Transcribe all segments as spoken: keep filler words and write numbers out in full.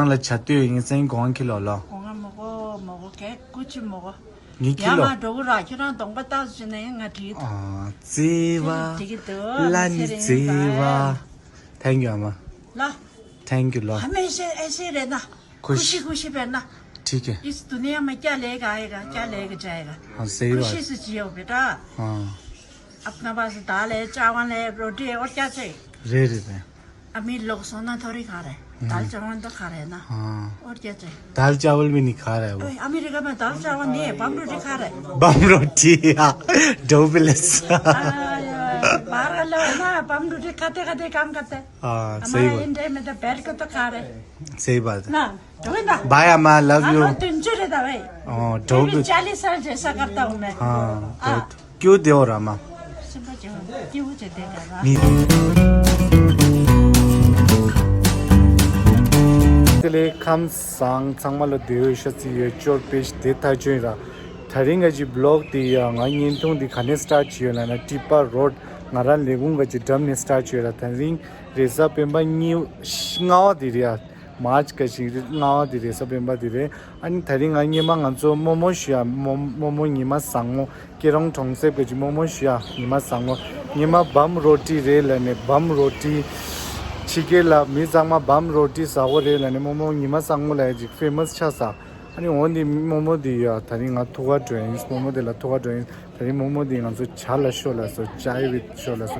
ནང་ལ་བྱ་སྟོད་ཡིན་སེང་གོང་ཁྱི་ལོ་ལོ། གོང་མོ་གོ་མོ་གོ་གེ་ཀུ་ཅི་མོ་གོ། ངི་ཁྱི་ཡ་ལོ། ང་འགྲོ་གི་ར་ཁྱོད་རང་གདོང་པ་ལྟ་ཟིན་ནས་ང་བྲིས་ཐུབ། ཨ་ཙི་བ། འགྲིག་གི་འདུག་ལ་ནི་ཙི་བ། Thank you ཨ་མ། ལ། Thank you ལོ། हमेशा ऐसे रहना। खुश। खुशी खुशी रहना। ठीक है। इस दुनिया में क्या लेकर आएगा, क्या लेकर जाएगा। हाँ सही बात। खुशी से जियो बेटा। हाँ। अपना पास दाल है, चावल है, रोटी है, और क्या चाहिए? रे रे रे। अमीर लोग सोना थोड़ी खा रहे हैं, दाल चावल तो खा रहे हैं ना। हाँ। और क्या चाहिए? दाल चावल भी नहीं खा रहा है वो। अमेरिका में दाल चावल नहीं है, बम रोटी खा रहे हैं। बम रोटी। हाँ। डोबलेस। बाहर लोग ना बम रोटी खाते खाते काम करते हैं। हाँ सही बात। इंडिया में तो बैठ के तो खा रहे हैं। सही बात है। ना। भाई अम्मा लव यू। तुम चले था भाई। हाँ। चालीस साल जैसा करता हूँ मैं। हाँ। क्यों दे हो रामा? དེ་ལས་ཁམས་བཟང་ཚང་མ་ལ་འདོད་ཡོད་ཤ་ཚི་ཡོད་ཅོར་པེ་ཤ་དེ་ཐ་ཆོས་ར། ད་རིང་ག་ཅི་བི་ལོག་དེ་ཡ་ང་བརྙན་ཐུང་དེ་ག་ནས་སི་ཊར་ཊི་བྱས་ཡོད་ལ་ན་ཏི་པ་རོ་ཌི་ང་རང་ལས་ཁུངས་ག་ཅི་འགྲམ་ནས་སི་ཊར་ཊི་བྱས་ཡོད་ར། ད་རིང་རེས་གཟའ་སྤེན་པ་གཉིས་ལྔ་བ་དེ་རེད་ཡ། མཱར་ཆི་ག་ཅིག་རེད། ལྔ་བ་དེ་རེད། གཟའ་སྤེན་པ་དེ་རེད། ཨ་ནི་ད་རིང་ང་སྔོན་མ་ང་ཚོ་རྨོ་མོ་ཞུ་ཡ་རྨོ་རྨོ་མོ་ཉི་མ་བཟང་མོ་སྐྱིད་གྲོང་གྲོང་གསེབ་ག་ཅིག་རྨོ་མོ་ཞུ་ཡ་ཉི་མ་བཟང་མོ་སྔོན་མ་བམ་རོ་ཊི་རེད་ལ་ནི་བམ་རོ་ཊི་ཕྱི་རྒྱལ་ལ་མི་ཚང་མ་བམ་རོ་ཊི་ཟ་གོ་རེད་ལ་ནི་རྨོ་མོ་ཉི་མ་བཟང་མོ་ལ་ཡ་ཅིག་ཕེ་མ་སི་ཆགས་ས། ཨ་ནི་འོ་འདི་རྨོ་མོ་འདི་ཡ་ད་རིང་ང་ཐུག་ག་འགྲོ་ཡིན། རྨོ་མོ་འདི་ལ་ཐུག་ག་འགྲོ་ཡིན། ད་རིང་རྨོ་མོ་འདི་ང་ཚོ་ཇ་ལ་ཤོ་ལ་སོ་ཅའི་བི་ཤོ་ལ་སོ་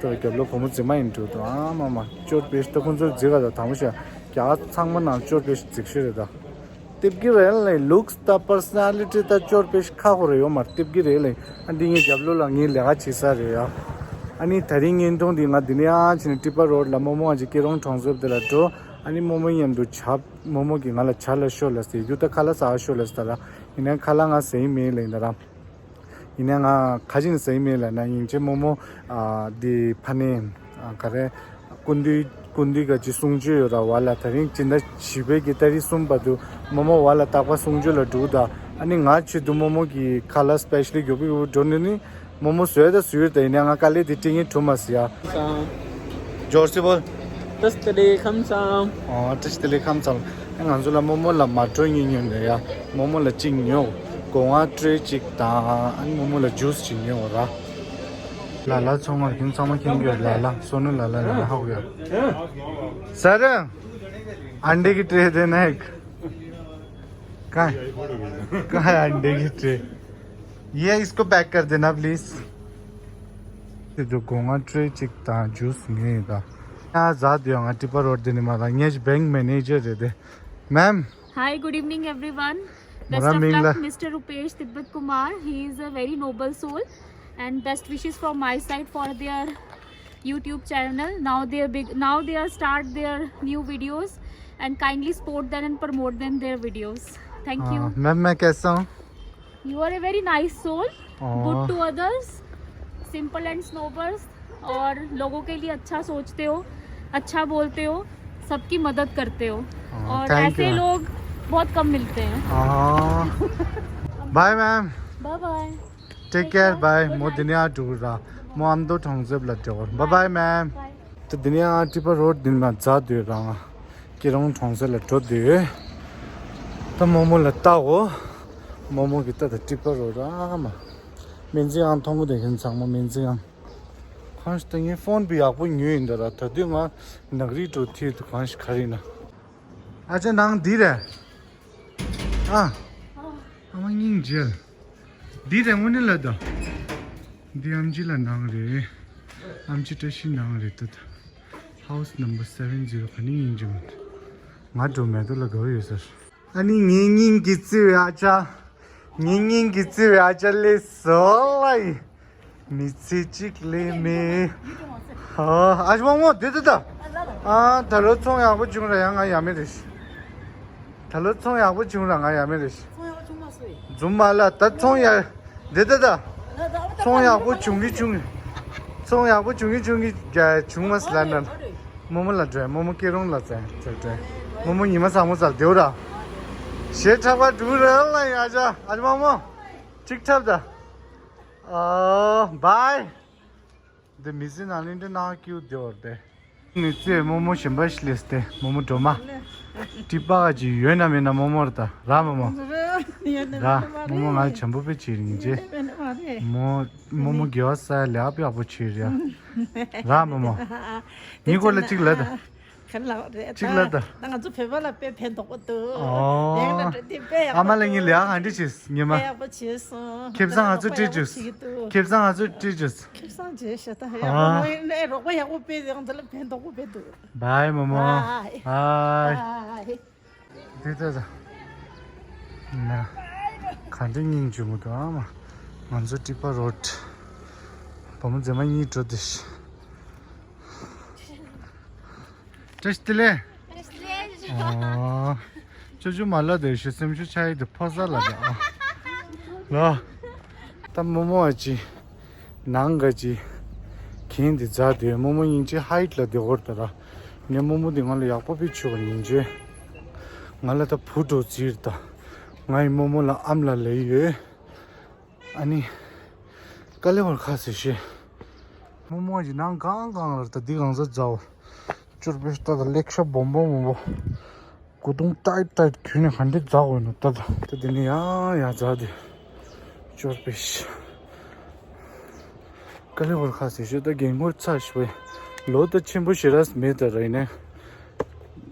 ཏོ་རྒྱབ་ལོ་བུ་མོ་རྫི་མ་ཡིན་འགྲོ་དོ། ཨ་མ་མ་ཅོར་པེ་ཤ་ཏོ་ཁོང་ཚོ་རྫི་ག་ད་དང་པོ་ཤ་རྒྱ་ཚང་མ་ནང་ཅོར་པེ་ཤ་རྫིག་ཤོས་རེད་ད། དེབ་ཀྱི་རེད་ལ་ལུགས་ད་པར་སོ་ན་ལི་ཊི་ད་ཅོར་པེ་ཤ་ཁ་ཁོ་རེ་ཡོད་མ་རེད། དེབ་ཀྱི་རེད་ལ་ཨ་འདི་ངའི་རྒྱབ་ལོ་ལ་ངའི་ལས་ཀ་བྱེད་ས་རེད་ཡ། ཨ་ནི་ད་རིང་བརྙན་ཐུང་འདི་ང་འདི་ནས་ཨ་ཕྱིན་ནས་ཏི་པ་རོ་ཌི་ལ་རྨོ་མོ་ཨ་ཅེ་སྐྱིད་གྲོང་གྲོང་གསེབ་དེ་ལ་འགྲོ། ཨ་ནི་རྨོ་མོ་མཉམ་དུ་ཇ་རྨོ་མོ་གིས་ང་ལ་ཇ་ལ་ཤོ་ལ་ཟེར་རྒྱུ་ད་ཁ་ལག་ཟ་ཤོ་ལ་ཟེར་ད་ར། ཡིན་ནའི་ཁ་ལག་ང་ཟ་ཡི་མེད་ལ་ཡིན་ད་ར། ཡིན་ནའི་ང་ཁ་ཅིག་ཟ་ཡི་མེད་ལ་ན་ཡིན་ཅེ་རྨོ་མོ་ཨ་འདི་ཕ་ནས་ཨ་ག་རེ་སྐུ་མདུན་སྐུ་མདུན་ག་ཅི་གསུང་ཆོས་ཡོད་ར་བ་ལ་ད་རིང་སྤྱི་ཟླ་བཞི་པའི་གི་ཏ་རིག་གསུམ་བར་དུ་རྨོ་མོ་བ་ལ་རྟག་པར་གསུང་ཆོས་ལ་འགྲོ་ད། ཨ་ནི་ང་ཆེད་དུ་རྨོ་མོ་གི་ཁ་ལག་སི་པེ་ཤལ་ལི་མགྱོགས་པོ་འགྲོ་ནི་ནི། རྨོ་མོ་བཟོས་ད་བཟོས་ད་ཡིན་ནའི་ང་དཀའ་ལས་དེ་སྤྲད་ངེས་གྲུབ་མ་སི་ཡ། ཟོར་སི་བོལ། བཀྲ་ཤིས་བདེ་ལེགས་ཁམས་བཟང་། ཨོ་བཀྲ་ཤིས་བདེ་ལེགས་ཁམས་བཟང་། ང་ཚོ་ལ་རྨོ་མོ་ལ་མ་གྲོ་ཉོ་ཉོ་ནས་ཡ། རྨོ་མོ་ལ་གཅིག་ཉོ། སྒོ་ང་ཊི་རེ་གཅིག་དང་ཨ་ནི་རྨོ་མོ་ལ་ཇུས་གཅིག་ཉོ་ར། ལ་ལ་ཚོང་བར་ཁྱིམ་ཚང་མ་ཁྱིམ་གྱི་ལ་ལ་སོ་ནུ་ལ་ལ་ལ་ལ་ཧ་གོ་ཡ། सर अंडे की ट्रे देना एक। कहाँ है? कहाँ है अंडे की ट्रे? ये इसको पैक कर देना प्लीज। དེ་ཚོ་སྒོ་ང་ཊི་རེ་གཅིག་དང་ཇུས་ཉོས་ཡིན་ད། ཡ་ཟ་དུ་ཡང་ང་ཏི་པ་རོ་ཌི་ནི་མ་ལ་ངས་བེང་མེ་ནེ་ཇར་རེད་དེ། Ma'am. Hi, good evening everyone. Best of luck, Mister Rupesh Tibbat Kumar. He is a very noble soul and best wishes from my side for their YouTube channel. Now they are big, now they are start their new videos and kindly support them and promote them their videos. Thank you. Ma'am मैं कैसा हूँ? You are a very nice soul, good to others, simple and noble, और लोगों के लिए अच्छा सोचते हो, अच्छा बोलते हो, सबकी मदद करते हो। और ऐसे लोग बहुत कम मिलते हैं। Bye ma'am. Bye bye. Take care. Bye. མོ་འདི་ནས་ཨ་འགྲོ་ར། མོ་ཨ་མདོ་གྲོང་གསེབ་ལ་འགྲོ། Bye bye ma'am. ད་འདི་ནས་ཨ་ཏི་པ་རོ་ཌི་འདི་ནས་མ་འཛག་སྡོད་རང་། སྐྱིད་གྲོང་གྲོང་གསེབ་ལ་འགྲོ་སྡོད། ད་རྨོ་མོ་ལ་ལྟ་འོ། རྨོ་མོ་གི་ལྟ་ད་ཏི་པ་རོ་ཌི་ཨ་མ། སྨན་རྩིས་ཨང་མཐོང་གི་དེ་ཁྱེད་ཚང་མ་སྨན་རྩིས་ཨང་། གང་ཞིག་ད་ངའི་ཕོན་བི་ཡག་པོ་ཉོས་ཡིན་ད་ར། ད་དུས་ང་ནག་རིག་འགྲོ་ཐིས་དུ་གང་ཞིག་ག་རེ་ཡིན་ན། ཨ་ཅེ་ནང་འདི་རེད། ཨ། ཨ་མ་སྙིང་རྗེ། འདི་རེད་དངོས་གནས་ལ་ད། འདི་ཨམ་ཆི་ལ་ནང་རེད། ཨམ་ཆི་བཀྲ་ཤིས་ནང་རེད་ད། House number seven zero ག་ནི་སྙིང་རྗེ་མོ། ང་འགྲོ་མེད་དུ་ལ་དགའ་བོ་ཡོད་ཟེར། ཨ་ནི་ངའི་སྙིང་གི་རྩེ་བའི་ཨ་ཅག་ངའི་སྙིང་གི་རྩེ་བའི་ཨ་ཅག་ལས་བཟོ་ལ་ཡི། མི་ཚེ་གཅིག་ལས་མེད། ཨ་ཨ་ཞོ་མོ་དེ་དེ་ད། ཨ་ད་ལོ་ཚོང་ཡག་པོ་བྱུང་ར་ཡང་ང་ཡ་མེད་རེད། ད་ལོ་ཚོང་ཡག་པོ་བྱུང་ར་ང་ཡ་མེད་རེད། ཚོང་ཡག་པོ་བྱུང་མ་སོང་ཡིན། རྫུན་མ་ལ་ད་ཚོང་ཡག་དེ་དེ་ད། ཚོང་ཡག་པོ་བྱུང་གི་བྱུང་གི། ཚོང་ཡག་པོ་བྱུང་གི་བྱུང་གི་རྒྱ་བྱུང་མ་སི་ལ་ན། རྨོ་མོ་ལ་འགྲོ་རྨོ་མོ་སྐྱིད་གྲོང་ལ་འགྲོ་འགྲོ། རྨོ་མོ་ཉི་མ་ཚང་མ་ཚར་དེའུ་ར། ཞེ་དྲག་པ་འགྲུག་རེ་ལ་ཡ་ཅག་ཨ་ཅག་མ་མོ། ཅིག་ཁྲབ་ད། ཨོ། བའི། འདི་མི་ཚེ་ནང་ལ་འདི་ནང་ཀྱུ་དེ་བར་དེ། ནི་ཙེ་རྨོ་མོ་གཞན་པ་ཞིག་སླེབས་ཏེ་རྨོ་མོ་སྒྲོལ་མ། ཏི་པ་ག་ཅིག་ཡོད་ན་མེད་ན་རྨོ་མོར་ད་ར་རྨོ་མོ། ར་རྨོ་མོ་ང་བྱམས་པོ་པེ་ཅིག་རིང་རྗེ། རྨོ་རྨོ་མོ་དགེ་བ་ས་ལེགས་པ་ཡག་པོ་བྱེད་རེད་ཡ། ར་རྨོ་མོ། ངའི་སྐོར་ལ་གཅིག་ལབ་ད། ག་ལ་རེད་གཅིག་ལབ་ད། ད་ང་ཚོ་བོད་པ་ལ་དཔེ་ཕན་ཐོགས་པོ་འདུག་ཨོ། ལེགས་ལ་འགྲོ་དེ་དཔེ་ཡག་ཨ་མ་ལ་ངས་ལེགས་ག་འདྲ་བྱས་ཉི་མ། དཔེ་ཡག་པོ་བྱས་སོང་། ཁེ་བཟང་ང་ཚོ་སྤྲད་རྒྱུ། ཁེ་བཟང་ང་ཚོ་སྤྲད་རྒྱུ། ཁེ་བཟང་བྱས་ཤ་ད་ཡག་པོ་ཨ། མ་ཡིན་ནའི་རོགས་པ་ཡག་པོ་དཔེ་ཡང་འདི་ལ་ཕན་ཐོགས་པོ་དཔེ་འདུག་བའི་རྨོ་མོ། བའི། བའི། བའི། འདི་ལྟ་ད། ན། ག་འདྲ་སྙིང་རྗེ་མོ་འདུག་ཨ་མ། ང་ཚོ་ཏི་པ་རོཌ། བུ་མོ་མཛེས་མ་གཉིས་འགྲོ་དེ་ཤི། བཀྲ་ཤིས་བདེ་ལེགས། ཨོ། ཅོ་ཅོ་མ་ལ་དེ་ཤི་སེམས་ཤུགས་ཆག་ཡི་དེ་ཕོ་ས་ལ་དེ་ཨ། ལོ། ད་རྨོ་མོ་ཨ་ཅི། ནང་ག་ཅི། གན་དེ་རྫ་དེ་རྨོ་མོ་སྙིང་རྗེ་ཧའིཊ་ལ་དེ་འོར་ད་ར། ངའི་རྨོ་མོ་དེ་ང་ལ་ཡག་པོ་པི་ཆུ་བ་སྙིང་རྗེ། ང་ལ་ད་བུ་འགྲོ་ཙིར་ད། ང་ཡི་རྨོ་མོ་ལ་ཨམ་ལ་ལེ་ཡོད། ཨ་ནི། དཀའ་ལས་བར་ཁ་ཟེར་ཤེས། རྨོ་མོ་གི་ནང་གང་གང་ལ་ད་འདི་གང་ཟག་ཛའོ། ཅོར་པེ་ཤ་ད་ལེག་ཤ་སྦོམ་སྦོམ་སྦོམ་པོ། གོ་དུང་ཏའི་ཏའི་གྱོན་ནས་ག་འདྲ་ཛ་འོ་ནོ་ད་ད། ད་འདི་ནི་ཡང་ཡང་ཛ་དེ། ཅོར་པེ་ཤ། དཀའ་ལས་བར་ཁ་ཟེར་ཤེས་ད་རྒན་ཁོར་ཚ་ཤོས། ལོ་ད་ཆེན་པོ་ཞེ་ར་མེད་ད་ར་ཡིན་ནའི།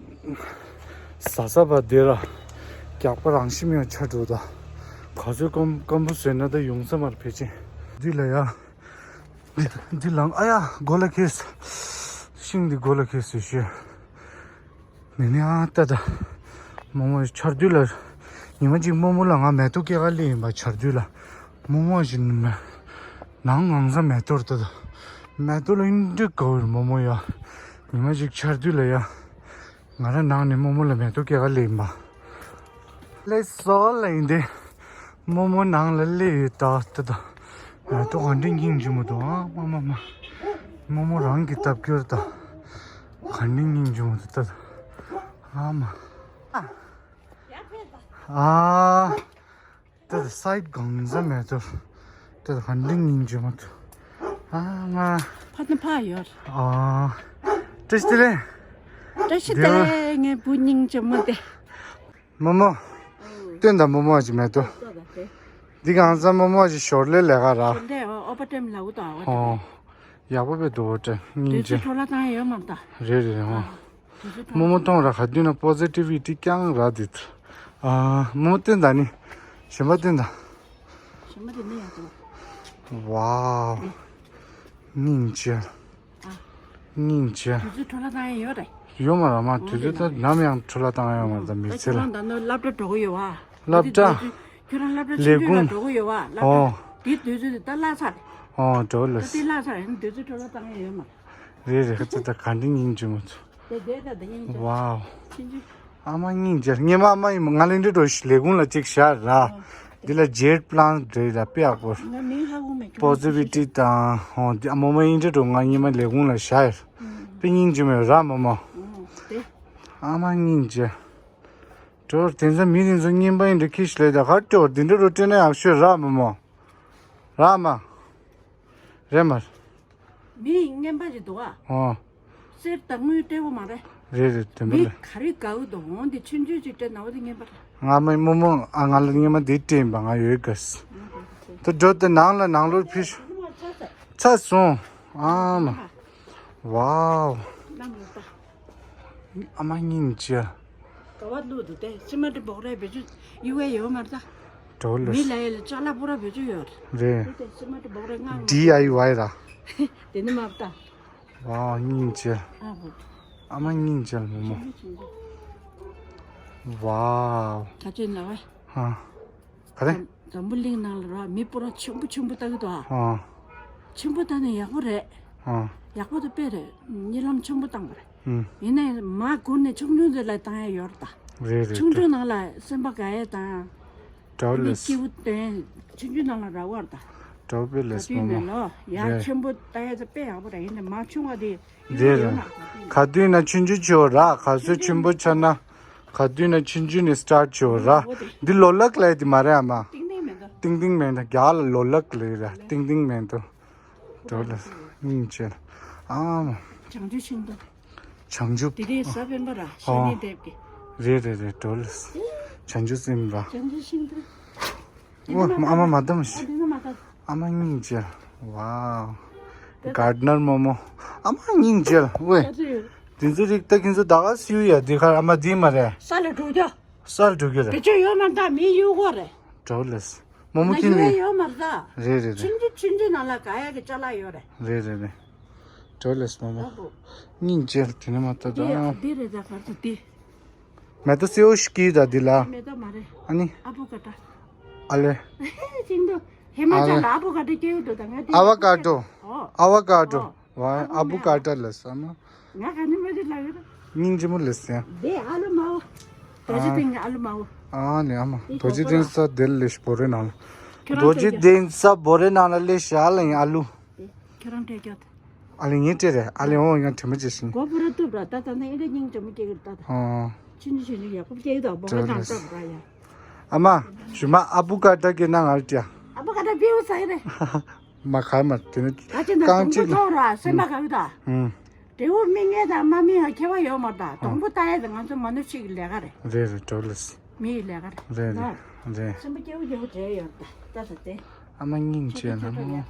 ཟ་ས་བ་དེ་ར། རྒྱགས་པ་རང་ཤི་མི་ཡང་ཆ་འགྲོ་ད། ག་ཚོད་སྐམ་སྐམ་པོ་ཟོས་ན་ད་ཡོང་ས་མར་ཕལ་ཆེན། འདི་ལ་ཡ། འདི་འདི་ལང་ཨ་ཡ་མགོ་ལ་ཁེལ། ཤིང་འདི་མགོ་ལ་ཁེལ་ཟེར་ཤེས། ནི་ནི་ཨ་ཏ་ད། རྨོ་མོ་ཆར་དུས་ལ། ཉི་མ་གཅིག་རྨོ་མོ་ལ་ང་མེ་ཏོག་སྐྱེ་ག་སླེབས་ཡིན་པ་ཆར་དུས་ལ། རྨོ་མོ་ཞིག་ནི་མེ། ནང་ངང་ས་མེ་ཏོག་ཏ་ད། མེ་ཏོག་ལ་ཨིན་འདྲི་ག་བར་རྨོ་མོ་ཡ། ཉི་མ་གཅིག་ཆར་དུས་ལ་ཡ། ང་ར་ནང་ནས་རྨོ་མོ་ལ་མེ་ཏོག་སྐྱེ་ག་སླེབས་ཡིན་པ། ལེ་སོ་ལ་ཡིན་ཏེ། རྨོ་མོ་ནང་ལ་སླེབས་ཡོད་ད་ཏ་ད། མེ་ཏོག་ག་འདྲ་སྙིང་རྗེ་མོ་འདུག་ཨ་མ་མ་མ། རྨོ་མོ་རང་གི་ལྟ་བཀྱོར་ད། ག་འདྲ་སྙིང་རྗེ་མོ་འདུག་ཏ་ད། ཨ་མ། ཨ། ཏ་ད་སའིཌ་གང་ཟ་མེད་དོ། ཏ་ད་ག་འདྲ་སྙིང་རྗེ་མོ་འདུག་ཨ་མ། ཕ་ན་ཕ་ཡོད། ཨ། བཀྲ་ཤིས་བདེ་ལེགས། བཀྲ་ཤིས་བདེ་ལེགས་ངའི་བུ་སྙིང་རྗེ་མོ་དེ། རྨོ་མོ། སྟོན་དང་རྨོ་མོ་ཅིག་མེད་དོ། འདི་གང་ཟ་རྨོ་མོ་ཅིག་ཞོར་ལས་ལས་ཀ་ར། ཞོར་ལས་ཨོ་པ་ཏེམ་ལ་འུ་ཏོ་ཨ་བ། ཧོ། ཡག་པོ་བས་འདུག་འོ་ཏྲེ་སྙིང་རྗེ། དུས་ཚོད་འཕྲོ་བརླག་བཏང་ཡོད་མ་རེད་ད། རེད་རེད་ཧོ། དུས་ཚོད་འཕྲོ་རྨོ་མོ་བརླག་གཏོང་ར་ག་དུས་ན་པོ་ཟི་ཊི་བི་ཊི་རྐྱང་ར་དེ། ཨ། རྨོ་མོ་སྟོན་དང་ནི། གཞན་པ་སྟོན་དང་། གཞན་པ་དེ་ནི་ཡག་པོ། ཝའོ། སྙིང་རྗེ། སྙིང་རྗེ། དུས་ཚོད་འཕྲོ་བརླག་བཏང་ཡ་ཡོད་རེད། ཡོད་མ་རེད་མ། དུས་ཚོད་ད་ནམ་ཡང་འཕྲོ་བརླག་བཏང་ཡ་ཡོད་མ་རེད། ད་མི་ཚེ་ལ། ད་ཁྱོད་རང་ད་ནོ་སློབ་གྲྭ་འགྲོ་གི་ཡོད་བ། སློབ་གྲྭ། ཁྱོད་རང་སློབ་གྲྭ་ཆུང་ཆུང་ལ་འགྲོ་གི་ཡོད་བ་སློབ་གྲྭ། འོ། དེ་དུས་ཚོད་དེ་ད་བརླག་ཚར་རེད། འོ་འགྲོ་ལ། ད་དེ་བརླག་ཚར་རེད། དུས་ཚོད་འཕྲོ་བརླག་བཏང་ཡ་ཡོད་མ་རེད། རེད་རེད། ཁ་ཚ་ད་ག་འདྲ་སྙིང་རྗེ་མོ་ཚོ། དེ་དེ་ད་དེ་སྙིང་རྗེ། ཝའོ། ཆུང་ཆུང་། ཨ་མ་སྙིང་རྗེ། ངས་མ་ཨ་མ་ཡིན་ང་ལ་འདི་འགྲོ་ལས་ཁུངས་ལ་གཅིག་བཞག་ར། འདི་ལ་ཇེཊ་པི་ལན་རེད་ལ་དཔེ་ཡག་པོ། ང་མིང་ཧ་གོ་མེད། པོ་ཟི་ཊི་བི་ཊི་དང་ཧོ་འདི་ཨ་མོ་མ་ཡིན་འདྲ་འགྲོ་ང་གཉིས་མ་ལས་ཁུངས་ལ་བཞག་ཡོད། དཔེ་སྙིང་རྗེ་མོ་ར་རྨོ་མོ། ཨ་མ་སྙིང་རྗེ། འགྲོ་དེང་སང་མི་དེ་ཚོ་རྔན་པ་ཡིན་འདྲ་ཁྱི་ཞིག་ལས་ད་ག་འགྲོ་འདི་འདྲ་འགྲོ་སྤྲད་ན་ཡག་ཤོས་ར་རྨོ་མོ། ར་མ། རེད་མ། མི་ཡི་རྔན་པ་ཞིག་འདུག་ཨ། ཨོ། གསེར་དང་དངུལ་སྤྲད་པོ་མ་རེད། རེད་རེད་དེ་འདྲ་མི་ལ། ག་རེ་དགའ་བོ་འདུག་འོང་དེ་ཆུང་ཆུང་ཅིག་སྤྲད་ན་འོ་དེ་རྔན་པ་རེད། ང་མ་རྨོ་མོ་ཨ་ང་ལ་རྔན་པ་འདི་སྤྲད་ཡིན་པ་ང་ཡོད་ག་སི། དེ་འགྲོ་དེ་ནང་ལ་ནང་ལོགས་ཕི་ཤ། ཚ་སོང་། ཨ་མ། ཝའོ། ཨ་མ་སྙིང་རྗེ། ག་བ་ལུག་འདུག་སྟེ་སི་མ་ཏི་འབོག་རས་བེད་སྤྱོད་ཡུ་བའི་ཡོད་མ་རེད་ད། འགྲོ་ལ། མི་ལ་ཡ་ལ་ཅ་ལག་པུ་ར་བེད་སྤྱོད་ཡོད་རེད། རེད། སི་མ་ཏི་འབོག་རས་ང་ང་། ཌི་ཨའི་ཝའི་ར། དེ་ནི་མ་ད། ཝའོ་སྙིང་རྗེ། ཨ་བོ། ཨ་མ་སྙིང་རྗེ་རྨོ་མོ། ཝའོ། ད་ཅི་ན་བ། ཧ། ག་རེ། འཛམ་བུ་གླིང་ནང་ལ་ར་མི་སྤུ་ར་ཆེན་པོ་ཆེན་པོ་ལྟ་གི་འདུག་ཨ། ཨ། ཆེན་པོ་ལྟ་ནས་ཡག་པོ་རེད། ཨ། ཡག་པོ་དང་དཔེ་རེད། གཉིད་ལམ་ཆེན་པོ་བཏང་བ་རེད། ཨུམ། ཡིན་ནའི་མ་གུར་ནས་ཆུང་ཆུང་ཚོ་ལ་བཏང་ཡ་ཡོད་རེད་ད། རེད་རེད། ཆུང་ཆུང་ནང་ལ་སེམས་པ་དགའ་ཡ་དང་། འདྲ་བོ་ལས། སྐྱིད་པོ་དོན་ཆུང་ཆུང་ནང་ལ་ར་བར་ད། འདྲ་བོ་ལས་ག་དུས་མོ་ནས་མོ། ལོ་ཡ་རེད། ཆེན་པོ་ལྟ་ཡ་ཚོ་དཔེ་ཡག་པོ་རེད། ཡིན་ནའི་མ་ཆུང་བ་དེ། རེད་རེད། ག་དུས་ན་ཆུང་ཆུང་བྱེད་འོ་ར་ག་ཚོད་ཆེན་པོ་ཆགས་ན། ག་དུས་ན་ཆུང་ཆུང་ནས་སི་ཊར་བྱེད་འོ་ར། འོ་དེ། འདི་ལོ་ལག་ལས་དེ་མ་རེད་ཨ་མ། ཏིང་ཏིང་མེད་འདུག་ཏིང་ཏིང་མེད་འདུག་རྒྱ་ལ་ལོ་ལག་ལས་ར་ཏིང་ཏིང་མེད་འདུག་འགྲོ་ལ་སྙིང་རྗེ། ཨ་མ། བྱང་ཆུབ་ཤིང་ཏོག་བྱང་ཆུབ། དེ་རིང་གཟའ་སྤེན་པ་ར་ཤ་ཨོ། ནི་འདེབས་ཀྱི། རེད་རེད་རེད། འགྲོ་ལེ། བྱང་ཆུབ་སེམས་ར། བྱང་ཆུབ་ཤིང་དུ། ཨོ་ཨ་མ་མ་དམ་ཨ་ཤི། དེ་ན་མ་དམ། ཨ་མ་སྙིང་རྗེ། ཝའོ། གར་ཌི་ནར་མོ་མོ། ཨ་མ་སྙིང་རྗེ། ཝེ། ཨ་ཅེ། དེ་ཚོ་རིགས་ད་ཁྱེད་ཚོ་ད་ག་སུ་ཡ་དེ་ཁར་ཨ་མ་དེ་མ་རེད། ས་ལ་འགྲོ་རྒྱུ། ས་ལ་འགྲོ་རྒྱུ་རེད། དེ་ཚོ་ཡོད་མ་ད་མི་ཡུལ་སྐོར་རེད། འགྲོ་ལེ། མོ་མོ་ན་ཁྱེད་ཡུལ་ནི། ཡོད་མ་ད། རེད་རེད་རེད། ཆུང་ཆུང་ཆུང་ཆུང་ནང་ལ་ག་ཡ་གི་ཅ་ལག་ཡོད་རེད། རེད་རེད་རེད། འགྲོ་ལེ་མོ་མོ། ཨ་བོ། སྙིང་རྗེ་དེ་ནི་མ་ད་ད། དེ་དེ་རེད་ད་གར་དུ་དེ། མེ་ཏོག་སེའུ་ཞིག་གི་ད་འདི་ལ། མེ་ཏོག་མ་རེད། ཨ་ནི། ཨ་བོ་ཀ་ཏྲ། ཨ་ལེ། ཅིང་དུ། ཧེ་མ་ཅ་ལ་ཨ་བོ་ཀ་ཏྲ་སྐྱེ་ཡོད་དོ་ད་ང་དེ། ཨ་བ་ཀ་ཏྲོ། ཨོ། ཨ་བ་ཀ་ཏྲོ། ཨོ། ཝའི་ཨ་བོ་ཀ་ཏྲ་ལ་ས་མ། ང་ག་ནི་མ་རེད་ལ་ཡོད། སྙིང་རྗེ་མོ་ལེ་སེ། དེ་ཨ་ལུ་མའོ། རྡོ་རྗེ་གདན་གྱི་ཨ་ལུ་མའོ། ཨ་ནི་ཨ་མ། དེ་རྡོ་རྗེ་གདན་ས་དེ་ལེ་ཤ་བོ་རེ་ནང་ལ། ཁྱོད་རང་རྡོ་རྗེ་གདན་ས་བོ་རེ་ནང་ལ་ལེ་ཤ་ལ་ཡིན་ཨ་ལུ། དེ་ཁྱོད་རང་སྤྲད་རྒྱུ། ཨ་ལེ་ངས་སྤྲད་རེད། ཨ་ལེ་འོ་ཡང་དྲན་པ་བརྗེད་ཤིང་། སྒོ་ཕུ་ར་བཏུབ་ར་ད་ད་ནི་ཨེ་འདྲ་སྙིང་རྗེ་མོ་སྐྱེ་གི་རེད་ད། ཨོ། ཕྱི་ནི་ཕྱི་ནི་ཡག་པོ་སྐྱེ་གི་འདུག་བོ་ཧ་ཅང་སྟབས་ར་ཡ། ཨ་མ། ཞུ་མ་ཨ་བུ་ཀ་ཏྲ་གི་ན་ང་ལ་སྤྲད། ཨ་བུ་ཀ་ཏྲ་བེའུ་ས་ཡི་རེད། མ་ཁ་མ་དེ་ནི་ད་ཅི་ན་རྐང་དུང་པོ་གཅིག་ཐོག་ར་སེམས་པ་ག་གི་ད། ཨུམ། འབྲས་བུ་མི་ངན་དང་མ་མི་ཡང་ཁྱད་པར་ཡོད་མ་རེད་ད། དུང་པོ་ལྟ་ཡ་དང་ང་ཚོ་མ་ནུ་ཞིག་གི་ལས་ཀ་རེད། རེད་རེད་འགྲོ་ལེ། མི་ཡི་ལས་ཀ་རེད། རེད་རེད་རེད། སེམས་པ་སྐྱིད་པོ་སྐྱིད་པོ་བྱས་ཡོད་ད་ད་ད་དེ། ཨ་མ་སྙིང་རྗེ་ན་མོ།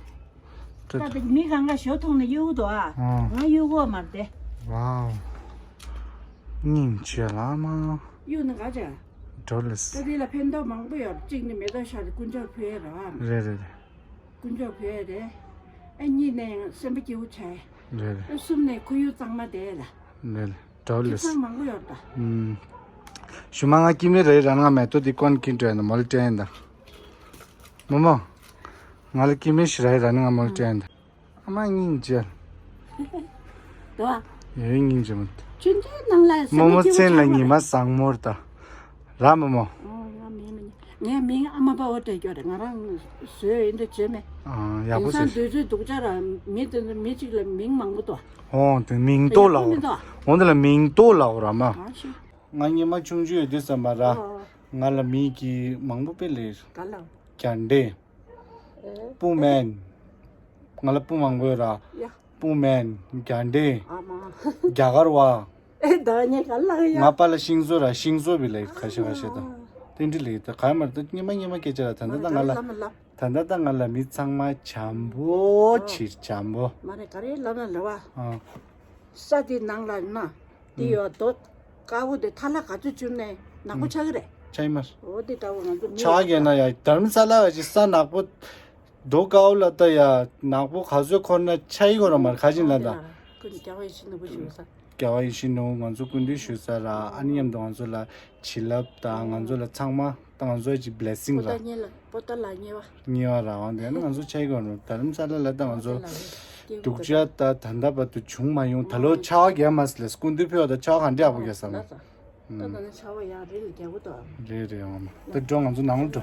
ད་ད་མི་གང་ག་ཞོ་འཐུང་ནས་གཡུག་འདུག་ཨ། ཨོ། ང་གཡུག་གོ་མ་རེད་དེ། ཝའོ། སྙིང་རྗེ་ལ་མ། གཡུག་ནི་ག་བྱ། འགྲོ་ལེ། ད་དེ་ལ་ཕན་ཐོགས་མང་པོ་ཡོད། གཅིག་ནི་མེ་ཏོག་ཤར་དཀོན་མཆོག་ཕུལ་ཡས་རེད་བ། རེད་རེད་རེད། དཀོན་མཆོག་ཕུལ་ཡས་རེད། ཨ་གཉིས་ནས་ཡང་སེམས་པ་སྐྱིད་པོ་བྱས། རེད་རེད། ཨ་གསུམ་ནས་ཁོར་ཡུག་གཙང་མ་བསྡད་ལ། རེད་རེད། འགྲོ་ལེ། ཁྱིམ་ཚང་མང་པོ་ཡོད་ད། ཨུམ། ཞུ་མ་ང་སྐྱིད་མི་རེད་ར་ང་མེ་ཏོག་འདི་ཀོན་ཁྱིན་འགྲོ་ཡ་ན་མོལ་ཏྲེན་ད། མོ་མོ། ང་ལ་སྐྱིད་མི་ཞིག་རེད་ར་ང་མོལ་ཏྲེན་ད། ཨ་མ་སྙིང་རྗེ། དོ། ཡོད་སྙིང་རྗེ་མོ། ཆུང་ཆུང་ནང་ལ་ཟ་མ་མོ་མོ་སྐྱིད་པོ་ཚེ་ལ་ཆགས་ཉི་མ་བཟང་མོར་ད། ར་མོ་མོ། ཨོ་ང་མིང་ལ་ངའི་མིང་ཨ་མ་པ་འོ་སྤྲད་རྒྱུ་རེད། ང་རང་བཟོས་ཡིན་འདྲ་བྱས་མེད། ཨ་ཡག་པོ་ཡིན་ས་བྱས། འདོད་ཚུལ་སྡུག་ཅག་ར་མི་དེ་ཚོ་མི་གཅིག་ལ་མིང་མང་པོ་འདུག་ཨོ་དེ་མིང་ཏོག་ལ་འོ། ཡག་པོ་མི་འདུག་འོ་འདི་ལ་མིང་ཏོག་ལ་འོ་ར་མ། ཨ་ཤི། ང་སྔོན་མ་ཆུང་ཆུང་ཡོད་དུས་ཙམ་པ་ར། ཨོ། ང་ལ་མི་གི་མང་པོ་དཔེ་ལས། ག་ལ། རྒྱ་འདྲེ། ཨེ། སྤུ་མེན། ང་ལ་སྤུ་མང་པོ་ཡོད་ར། ཡ། སྤུ་མེན། རྒྱ་འདྲེ། ཨ་མ། རྒྱ་གར་བ། ཨེ་ད་ངས་ག་ལ་ཡ། ང་པ་ལ་ཤིང་བཟོ་ར་ཤིང་བཟོ་བི་ལ་ཁ་ཤས་ཁ་ཤས་དང་། ཨ་མ། དེ་འདྲ་ལས་ད་ག་མར་ད་སྔོན་མ་སྔོན་མ་སྐད་ཆ་ར་ད་ད་ད་ང་ལ། ལ་མ་ལ། ད་ད་ད་ང་ལ་མི་ཚང་མ་འཇམ་པོ་ཨ། ཕྱིར་འཇམ་པོ། མ་རེད་ག་རེ་ལབ་ན་ལབ་བ། ཨ། ས་དེའི་ནང་ལ་ན། དེ་ཡོད་རྡོ་དཀར་པོ་དེ་ཐ་ལ་ག་ཚོད་བྱུང་ནས་ནག་པོ་ཆགས་ཀྱི་རེད། ཆགས་ཡིན་མ། འོ་དེ་འདྲ་བོ་ང་ཚོ་མི་ཆགས་ཡོད་ན་ཡ་དྷ་རམ་ས་ལ་ག་ཅིག་ས་ནག་པོ། རྡོ་དཀར་པོ་ལ་ལྟ་ཡ་ནག་པོ་ག་ཚོད་འཁོར་ན་ཆགས་ཡི་གོ་ར་མར་ཁ་ཅིག་ལ་ད། ཀུན་རྒྱལ་བ་ཡིད་བཞིན་ནོར་བུ་ཞུ་ས། རྒྱལ་བ་ཡིད་བཞིན་ནོར་བུ་ང་ཚོ་སྐུ་མདུན་ཞུ་ས་ར་ཨ་ནི་མཉམ་དུ་ང་ཚོ་ལ་བྱིན་རླབས་དང་ང་ཚོ་ལ་ཚང་མ་ད་ང་ཚོ་ཅིག་བྷི་ལེ་སིང་པོ་ར། ཏ་གཉེར་ལ་པོ་ཏ་ལ་གཉེར་བ། གཉེར་བ་ར་འོང་དེ་ནི་ང་ཚོ་ཆ་ཡི་གོ་ནོ་དྷ་རམ་ས་ལ་ལ་ད་ང་ཚོ་སྡུག་ཅག་ད་ད་ལྟ་བར་དུ་བྱུང་མ་ཡོང་ད་ལོ་ཆར་པ་རྒྱག་མ་སི་ལས་སྐུ་མདུན་ཕེབས་པ་ད་ཆར་པ་ག་འདྲ་ཡག་པོ་རྒྱག་ས་མ། ད་ད་ནི་ཆར་པ་ཡག་རེད་ལ་རྒྱག་གོ་ད། རེད་རེད་འོང་མ་ད་འགྲོ་ང་ཚོ་ནང་ལ་འགྲོ།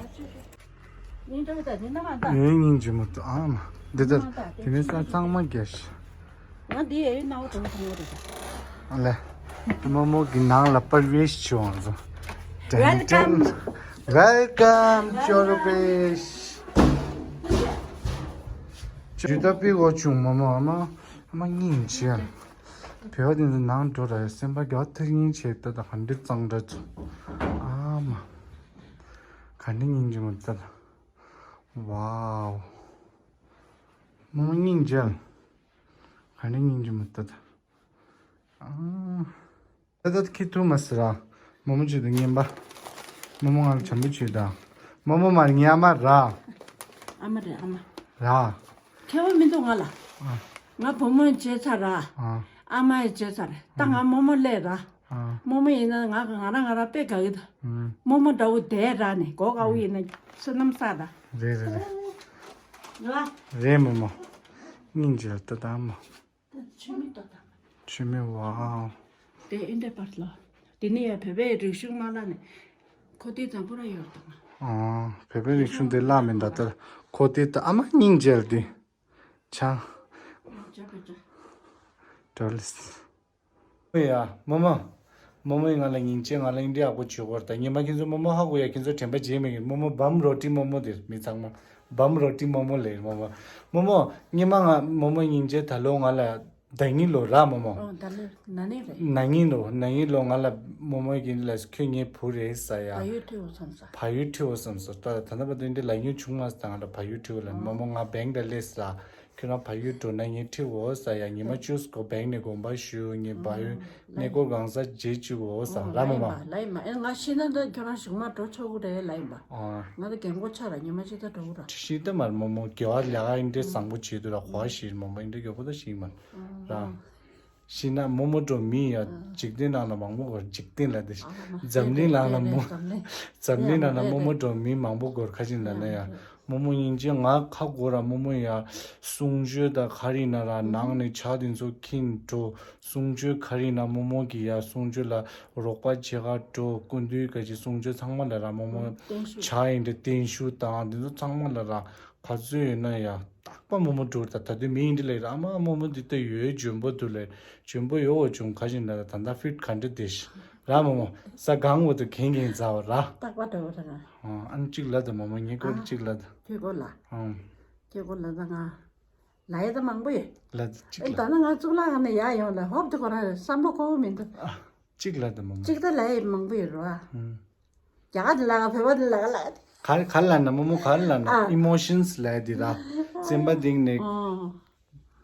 སྙིང་རྗེ་མོ་ད་ཨ་མ། འདི་ལྟར་དེ་ནས་ས་གཙང་མ་རྒྱས་ཤིག་ང་འདི་ཡའི་སྣང་བ་དྲོ་བོ་ལ། ཨ་ལེ། རྨོ་མོ་གི་ནང་ལ་པར་ཝེཤ་བྱུང་སོང་། Welcome. Welcome ཅོ་རུ་པེཤ། ཇུ་ཏ་པི་གོ་བྱུང་རྨོ་མོ་ཨ་མ། ཨ་མ་སྙིང་རྗེ། བོད་པ་དེ་ཚོ་ནང་འགྲོ་ར་སེམས་པ་རྒྱ་ཐག་ཉིན་བྱས་ད་ད་ག་འདྲི་གཙང་སྦྲ་ཚོ། ཨ་མ། ག་འདྲི་སྙིང་རྗེ་མོ་ད་ད། ཝའོ། རྨོ་མོ་སྙིང་རྗེ། ག་ནས་སྙིང་རྗེ་མོ་ལྟ་ད། ཨ། ད་ད་ཁྱི་ཐུག་མ་སི་ར། རྨོ་མོ་ཆེད་དུ་ངན་པ། རྨོ་མོ་ང་ལ་བྱམས་པོ་བྱོས་ད། རྨོ་མོ་མར་ངའི་ཨ་མ་ར། ཨ་མ་རེད་ཨ་མ། ར། ཁྱད་པར་མི་འདུག་ང་ལ། ཨ། ང་བུ་མོ་བྱས་ཚར་ར། ཨ། ཨ་མ་ཡི་བྱས་ཚར། ད་ང་རྨོ་མོ་སླེབས་ར། ཨ། རྨོ་མོ་ཡིན་ན་ང་ང་རང་ང་རང་དཔེ་དགའ་གི་ད། ཨ། རྨོ་མོ་འདྲ་བོ་བསྡད་ར་ནས་མགོ་དཀར་པོ་ཡིན་ན་བསོད་ནམས་བསགས་ད། རེད་རེད་རེད། རེད་བ། རེད་རྨོ་མོ། སྙིང་རྗེ་ལ་ལྟ་དང་མ། ད་ཆུ་མིག་ལྟ་དང་། ཆུ་མིག་ཝའོ། དེ་ཨིན་དྲ་པར་ལ། དེ་ནི་ཡ་བོད་པའི་རིག་གཞུང་མ་ལ་ནི། ཁོ་དེ་དང་པོ་ར་ཡོད་དང་། ཨ། བོད་པའི་རིག་གཞུང་དེ་བརླག་མིན་ད་ལྟར་ཁོ་དེ་ད་ཨ་མ་སྙིང་རྗེ་ལ་དེ། ཆ། ཅ་པ་ཅ། ཌོ་ལིས། ཡ། རྨོ་མོ། རྨོ་མོས་ང་ལ་སྙིང་རྗེ་ང་ལ་ཨིན་དྲ་ཡག་པོ་བྱོས་གོ་ར་ད་ཉི་མ་ཁྱེད་ཚོ་རྨོ་མོ་ཧ་གོ་ཡ་ཁྱེད་ཚོ་དྲན་པ་བརྗེད་མི་ཡོང་རྨོ་མོ་བམ་རོ་ཏི་རྨོ་མོ་དེ་མི་ཚང་མ་བམ་རོ་ཏི་རྨོ་མོ་ལས་རྨོ་མོ། རྨོ་མོ། སྔོན་མ་ང་རྨོ་མོ་སྙིང་རྗེ་ད་ལོ་ང་ལ་ ཟླ་ཉིན་ལོ་ར་མོ་མོ། ཨོ་ད་ལོ་ན་ནིང་རེད། ན་ནིང་ལོ་ན་ནིང་ལོ་ང་ལ་མོ་མོ་གིས་ལ་ཁྱོད་ངའི་བུ་རེད་ཟེར་ཡ། བལ་ཡུལ་ཁྲིད་འོ་བསམ་ས། བལ་ཡུལ་ཁྲིད་འོ་བསམ་ས། ད་ད་ལྟ་བར་དུ་འདི་ལ་ཉུ་ཆུང་མ་ས་ང་ལ་བལ་ཡུལ་ཁྲིད་འོ་ལ་མོ་མོ་ང་བེང་ད་ལེ་ས། ཁྱོད་རང་བལ་ཡུལ་འགྲོ་ན་ངས་ཁྲིད་འོ་ཟེར་ཡ། ཉི་མ་བཅུ་སྐོར་བེང་ནས་དགོངས་པ་ཞུ། ངས་བལ་ཡུལ་གནས་སྐོར་གང་ས་རྗེས་བཅུག་འོ་ཟེར་ར་མོ་མོ། ལ་ཡིན་མ་ཨེ་ང་ཤི་ན་ད་ཁྱོད་རང་གཞུག་མ་འགྲོ་ཆོག་གི་རེད་ལ་ཡིན་པ། ང་ད་རྒན་གོག་ཆགས་ར་ཉི་མ་གཅིག་ད་འགྲོ་གི་ར། ཤི་ད་མར་མོ་མོ་དགེ་བ་ལས་ཀ་ཨིན་འདྲེ་བཟང་པོ་བྱེད་དུ་ར་གོ་བ་ཞིག་མོ་མོ་ཨིན་འདྲེ་མགྱོགས་པོ་ད་ཞིག་མར་ར། ཤི་ན་མོ་མོ་འགྲོ་མི་ཡ་འཇིག་རྟེན་ནང་ལ་མང་པོ་གོ་ར། འཇིག་རྟེན་ལ་དེ་འཛམ་གླིང་ནང་ལ་མོ་འཛམ་གླིང་ནང་ལ་མོ་མོ་འགྲོ་མི་མང་པོ་གོ་ར་ཁ་ཅིག་ལ་ན་ཡ། མོ་མོ་སྙིང་རྗེ། ང་ཁ་གོ་ར་མོ་མོ་ཡ་གསུང་ཆོས་ད་ག་རི་ན་ར་ནང་ནས་ཇ་དེ་ཚོ་ཁྱིན་འགྲོ། གསུང་ཆོས་ག་རི་ན་མོ་མོ་གི་ཡ་གསུང་ཆོས་ལ་རོགས་པ་བྱེད་ག་འགྲོ། སྐུ་མདུན་ག་ཅི་གསུང་ཆོས་ཚང་མ་ལ་ར་མོ་མོ་ཇ་ཡིན་འདྲ་བརྟན་བཞུགས་དང་དེ་ཚོ་ཚང་མ་ལ་ར་ག་ཚོད་ཡོད་ན་ཡ་རྟག་པ་མོ་མོ་འགྲོ་ད། ད་དུས་མི་ཡིན་འདྲ་ལས་ར་ཨ་མ་མོ་མོ་འདི་ལྟ་ཡོད་འཇོན་པོ་འདུག་ལས་འཇོན་པོ་ཡོད་འོ་བྱུང་ག་ཅི་ན་ད་ད་ད་ཕིཊ་ག་འདྲ་དེ་ཤི་ར་མོ་མོ་ས་གང་འོ་དུ་གན་གན་ཛ་བ་ར། རྟག་པ་འགྲོ་བ་ར། ཨ་ནི་གཅིག་ལ་དུ་མོ་མོ་ངའི་སྐོར་གཅིག་ལ་དུ། ཁྱོད་སྐོར་ལ། ཨང་། ཁྱོད་སྐོར་ལ་ད་ང་ལ་ཡ་ད་མང་པོ་ཡོད། ལ་དུ་གཅིག་ཨེ་ལ་ད་ན་ང་གཙུག་ལག་ཁང་ནས་ཡར་ཡོང་ལ་ཧོབ་དུ་ཁོ་རང་བསམ་བློ་འཁོར་མི་འདུག་ཨ་གཅིག་ལ་དུ་མོ་མོ། གཅིག་ད་ལ་ཡ་མང་པོ་ཡོད་ར། ཨང་། རྒྱ་གར་དུ་ལ་ཁ་བོད་པ་དུ་ལ་ཁ་ལ། ག་ག་ལ་ན་མོ་མོ་ག་ལ་ན་ཨ་ཨི་མོ་ཤན་སི་ལ་དི་ར། སེམས་པ་གཏིང་ནས་ཨོ།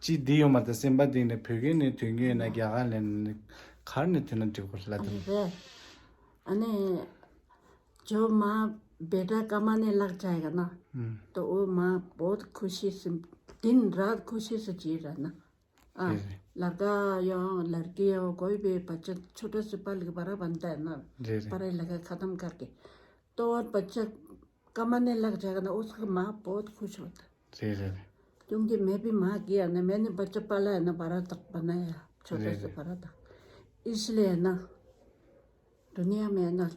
ཅི་འདི་ཡོད་མ་ད་སེམས་པ་གཏིང་ནས་བོད་སྐད་ནས་དོན་གྱི་ཡོད་ན་རྒྱ་གར་ལ་ནི་གར་ནས་དོན་ན་འགྲིག་གོ་ལ་དི། ཨ་ནི་ཇོ་མ་བེ་ཏྲ་ཀ་མ་ནི་ལག་ཅ་ག་ན་ཨུམ། ཏོ་འོ་མ་བོད་ཁུ་ཤི་སིམ་དིན་ར་ཁུ་ཤི་སི་ཅི་ར་ན། ཨ། རེད་རེད། ལར་ཀ་ཡོང་ལར་ཀི་ཡོང་གོ་ཡི་པའི་བ་ཅ་ཆོ་ཏ་སི་པ་ལི་གི་བ་ར་བན་ཏ་ན། རེད་རེད། པ་ར་ལ་ཀ་ཁ་ཏམ་ཀར་ཀེ། ཏོ་བ་བ་ཅ་ཀ་མ་ནེ་ལག་ཅ་ག་ན་ཨོ་སི་ཀ་མ་བོད་ཁུ་ཆོ་ཏ། རེད་རེད་རེད། ཀྱུང་ཀེ་མེ་བི་མ་གི་ཡ་ན་མེ་ནི་བ་ཅ་པ་ལ་ཡ་ན་བ་ར་ཏག་པ་ན་ཡ་ཆོ་ཏ་སི་བ་ར་ཏག་ཨིས་ལེ་ན། दुनिया में ना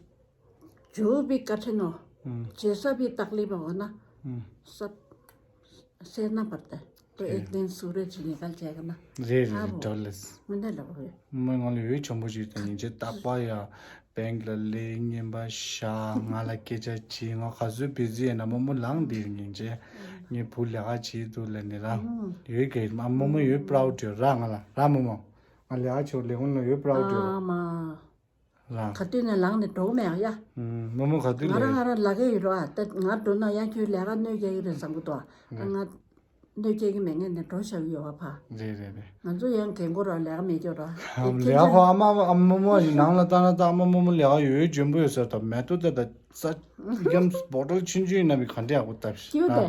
जो भी कठिन हो, हम्म। जैसा भी तकलीफ हो ना, हम्म। सब सहना पड़ता है। तो एक दिन सूरज निकल जाएगा ना। རེད་རེད་ཨ་རེད་བོ། ཌོ་ལེས། མི་འདྲ་ལ་བོ། མི་ང་ལ་ཡོད་ཆེན་པོ་ཞིག་དང་ཡིན་ཅེ་རྟག་པ་ཡ་བེང་ལ་ལས་ངན་པ་ཤ་ང་ལ་སྐད་ཆ་བྱེད་ང་ག་ཚོད་བི་ཛི་ཡིན་ན་མོ་མོ་ལངས་འདིར་ཡིན་ཅེ་ངའི་བུ་ལས་ཀ་བྱེད་འདུག་ལ་ནི་ར་ཡོད་གི་མ་མོ་མོ་ཡོད་པ་རའུ་ཌི་ར་ང་ལ་ར་མོ་མོ་ང་ལས་ཀ་བྱེད་ལས་ཁུངས་ལ་ཡོད་པ་རའུ་ཌི་ར། ཨ་མ། ར། ག་དུས་ནས་ལངས་ནས་འགྲོ་མེད་ཡ། ཨུམ། མོ་མོ་ག་དུས་ང་རང་ལ་ང་རང་ལ་གེ་ཡོད་རོགས་ཨ། ད་ང་འགྲོ་ན་ཡང་ཁྱོད་ལས་ཀ་གནོད་སྐྱེལ་གི་རེད་བསམ་གི་འདུག་ཨ། རེད། ང་གནོད་སྐྱེལ་གི་མེད་ངེས་ནས་འགྲོ་བཞག་གི་ཡོད་བ་ཕ། རེད་རེད་རེད། ང་ཚོ་ཡང་རྒན་གོ་ར་ལས་ཀ་མེད་ཀྱོ་ར། ཨ་ལས་ཀ་ཁོ་ཨ་མ་ཨ་མ་མོ་མོ་ཡི་ནང་ལ་ལྟ་ན་ད་ཨ་མ་མོ་མོ་ལས་ཀ་ཡོད་ཡོད་འཇོན་པོ་ཡོད་ཟེར་ད་མེད་དུ་ད་ད་ས་ཡམ་བོ་ཊལ་ཆུང་ཆུང་ཡིན་ན་མི་ག་འདྲ་ཡག་པོ་ལྟ་ཞིག་ཀྱུ་ཨ། དེ།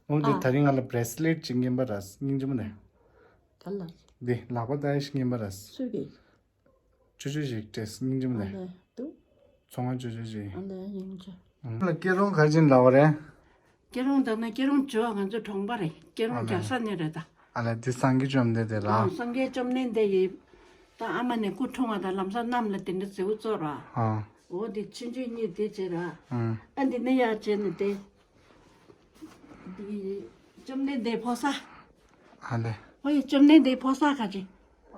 མོ་དེ་ཨ། ད་རིང་ང་ལ་བྷེ་རེ་སི་ལེཊ་ཅིག་རྔན་པ་ར་སྙིང་རྗེ་མོ་ནས། ག་ལ། འདི་ལག་པ་ལྟ་ཡ་ཞིག་རྔན་པ་ར། སུ་གི། ཅོ་ཅོ་ཞིག་སྤྲད་སྙིང་རྗེ་མོ་ཨ་ནས། ལས་འདུག་ཚོང་ཁང་ཅོ་ཅོ་ཞིག་ཨ་ལས་སྙིང་རྗེ། ལ་སྐྱེ་རོང་ག་ཅིན་ལ་བ་རེད། སྐྱེ་རོང་ད་ན་སྐྱེ་རོང་ཇོ་ང་ཚོ་གྲོང་པ་རེད། སྐྱེ་རོང་ཨ་རྒྱ་ལས། ས་ནས་རེད་ད། ཨ་ལས་འདི་སངས་རྒྱས་བཅོམ་ལྡན་འདས་ར། ཨ་སངས་རྒྱས་བཅོམ་ལྡན་འདས་ཡིན། ད་ཨ་མ་ནས་སྐུ་འཁྲུངས་བ་ད་ལམ་སང་གནམ་ལ་དེ་འདྲ་ཟེའུ་ཙོག་ར། ཨ། འོ་དེ་ཆུང་ཆུང་གཉིས་དེ་བྱས་ར། ཨ། ཨ་འདི་ནས་ཡར་བྱས་ནས་དེ། འདི་བཅོམ་ལྡན་འདས་ཕོ་ས། ཨ་ལས། ཨོ་ཡ་བཅོམ་ལྡན་འདས་ཕོ་ས་ག་ཅི།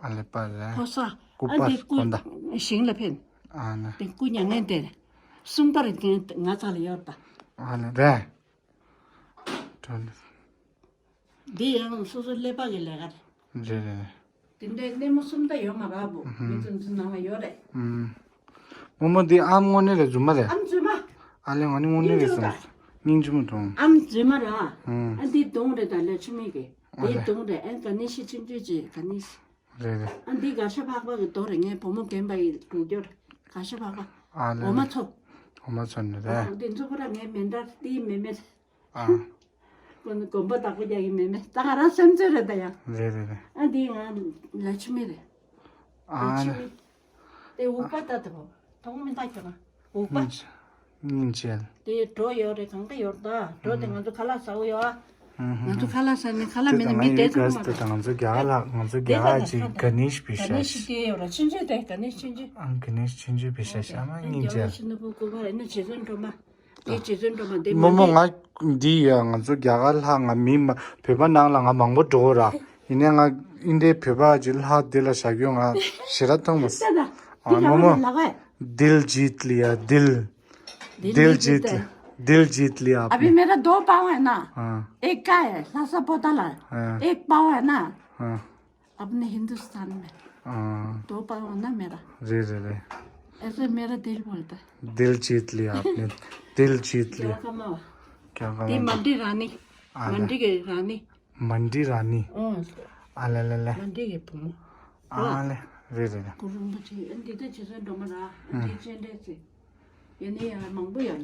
ཨ་ལས་པ་རེད། ཕོ་ས། སྐུ་པར་ཨ་འདི་སྐུ་དགོན་བདག་ཞིང་ལ་ཕེབས། ཨ་ལས། དེ་སྐུ་མྱ་ངན་འདས། གསུམ་པ་རེད་དེ་ང་ཚ་ལ་ཡོད་ད། ཨ་ལས་རེད། འགྲོ་ལས། འདི་ཡང་སོ་སོ་ཀླད་པ་གི་ལས་ཀ་རེད། རེད་རེད། དེ་འདྲའི་སྣེ་མོ་གསུམ་ད་ཡོད་མ་རེད་བུ། ཨུ་ཧུམ། མི་ཚོ་འཛིན་ནང་ལ་ཡོད་རེད། ཨུམ། རྨོ་མོ་འདི་ཨམ་དངོས་གནས་རེད་རྫུན་མ་རེད། ཨམ་རྫུན་མ། ཨ་ལས་ང་ནི་དངོས་གནས་རེད་བསམ། སྙིང་རྗེ་མོ་དང་། ཨམ་རྫུན་མ་ར། ཨུམ། ཨ་འདི་གདོང་རེད་ད་ལས་ཆུ་མིག་གི་ཨ་འདི་ལས། གདོང་རེད་ཨན་ག་ནི་ཤི་ཆུང་ཆུང་ཅིག་ག་ནི་ཤི། རེད་རེད། ཨ་འདི་གར་ཤ་ཕག་པ་གི་རྡོ་རེད། ངའི་བུ་མོ་རྒན་པ་ཡི་རུ་སྐྱོར་གར་ཤ་ཕག་པ། ཨ་ལས། འོ་མ་ཚོ། འོ་མ་ཚོ་ནི་རེད། འདི་མཛུབ་གུ་ར་ངའི་མེ་མདའ་འདིའི་མེ་མེ། ཨ། ཀུན་དགོན་པ་བདག་པོ་རྒྱག་གི་མེད་མེད་ད་ང་རང་སེམས་ཚོད་རེད་ད་ཡང་། རེད་རེད་རེད། ཨ་འདི་ང་ལ་ཆུ་མི་རེད། ཨ་ལ་ཆུ་མི། དེ་འུག་པ་ལྟ་དུ་མཐོང་མི་ལྟ་ཁྱོད་ང་འུག་པ། སྙིང་རྗེ། དེ་གྲོ་ཡོད་རེད་གང་ལྟ་ཡོད་ད་གྲོ་དེ་ང་ཚོ་ཁ་ལག་ཟ་འུ་ཡོད་ཨ། ང་ཚོ་ཁ་ལག་ཟ་ནི་ཁ་ལག་མེད་ན་མི་བསྡད་ཐུབ་མ་རེད། ང་ཚོ་རྒྱ་གར་ལ་ང་ཚོ་རྒྱ་གར་ཅིག་ག་ནིཤ་བི་ཤ་ཤ། ག་ནིཤ་དེ་ཡོད་ར་ཆུན་ཆུན་དེ་ག་ནིཤ་ཆུན་ཆུན། ཨ་ག་ནིཤ་ཆུན་ཆུན་བི་ཤ་ཤ་མ་སྙིང་རྗེ། ཆུ་ནུ་བུ་ཀུ་བ་རེད་ན་རྗེ་བཙུན་སྒྲོལ་མ། དེ་རྗེ་བཙུན་སྒྲོལ་མ་འདི་རྨོ་མོ་མ་ང་འདི་ཡ་ང་ཚོ་རྒྱ་གར་ལྷག་ང་མི་མ་བོད་པ་ནང་ལ་ང་མང་པོ་འགྲོ་ར། ཡིན་ནའི་ང་ཨིན་འདྲའི་བོད་པ་ཅིག་ལྷག་འདི་ལ་བཞག་རྒྱུ་ང་ཞེ་དྲག་མཐོང་མ་སོང་། ཨ་རྨོ་མོ། दिल जीत लिया दिल। दिल जीत। दिल जीत लिया अभी आपने। मेरा दो पाँव है ना। हाँ। एक का है लासा पोता ला। हाँ। एक पाँव है ना। हाँ। अपने हिंदुस्तान में। हाँ। दो पाँव ना मेरा। रे रे रे। ऐसे मेरा दिल बोलता है। दिल जीत लिया आपने। दिल जीत लिया। क्या कमावा? क्या कमावा? दी मंडी रानी। आ ले। मंडी के रानी। मंडी रानी। हाँ। आ ले ले ले। मंडी के पुमो। आ ले। रे रे रे। कुरुम बची। अंडी तो चीज़ें डोमरा। अंडी चेंडे से। ཡིན་ནའི་ཡང་མང་པོ་ཡོད་ལ།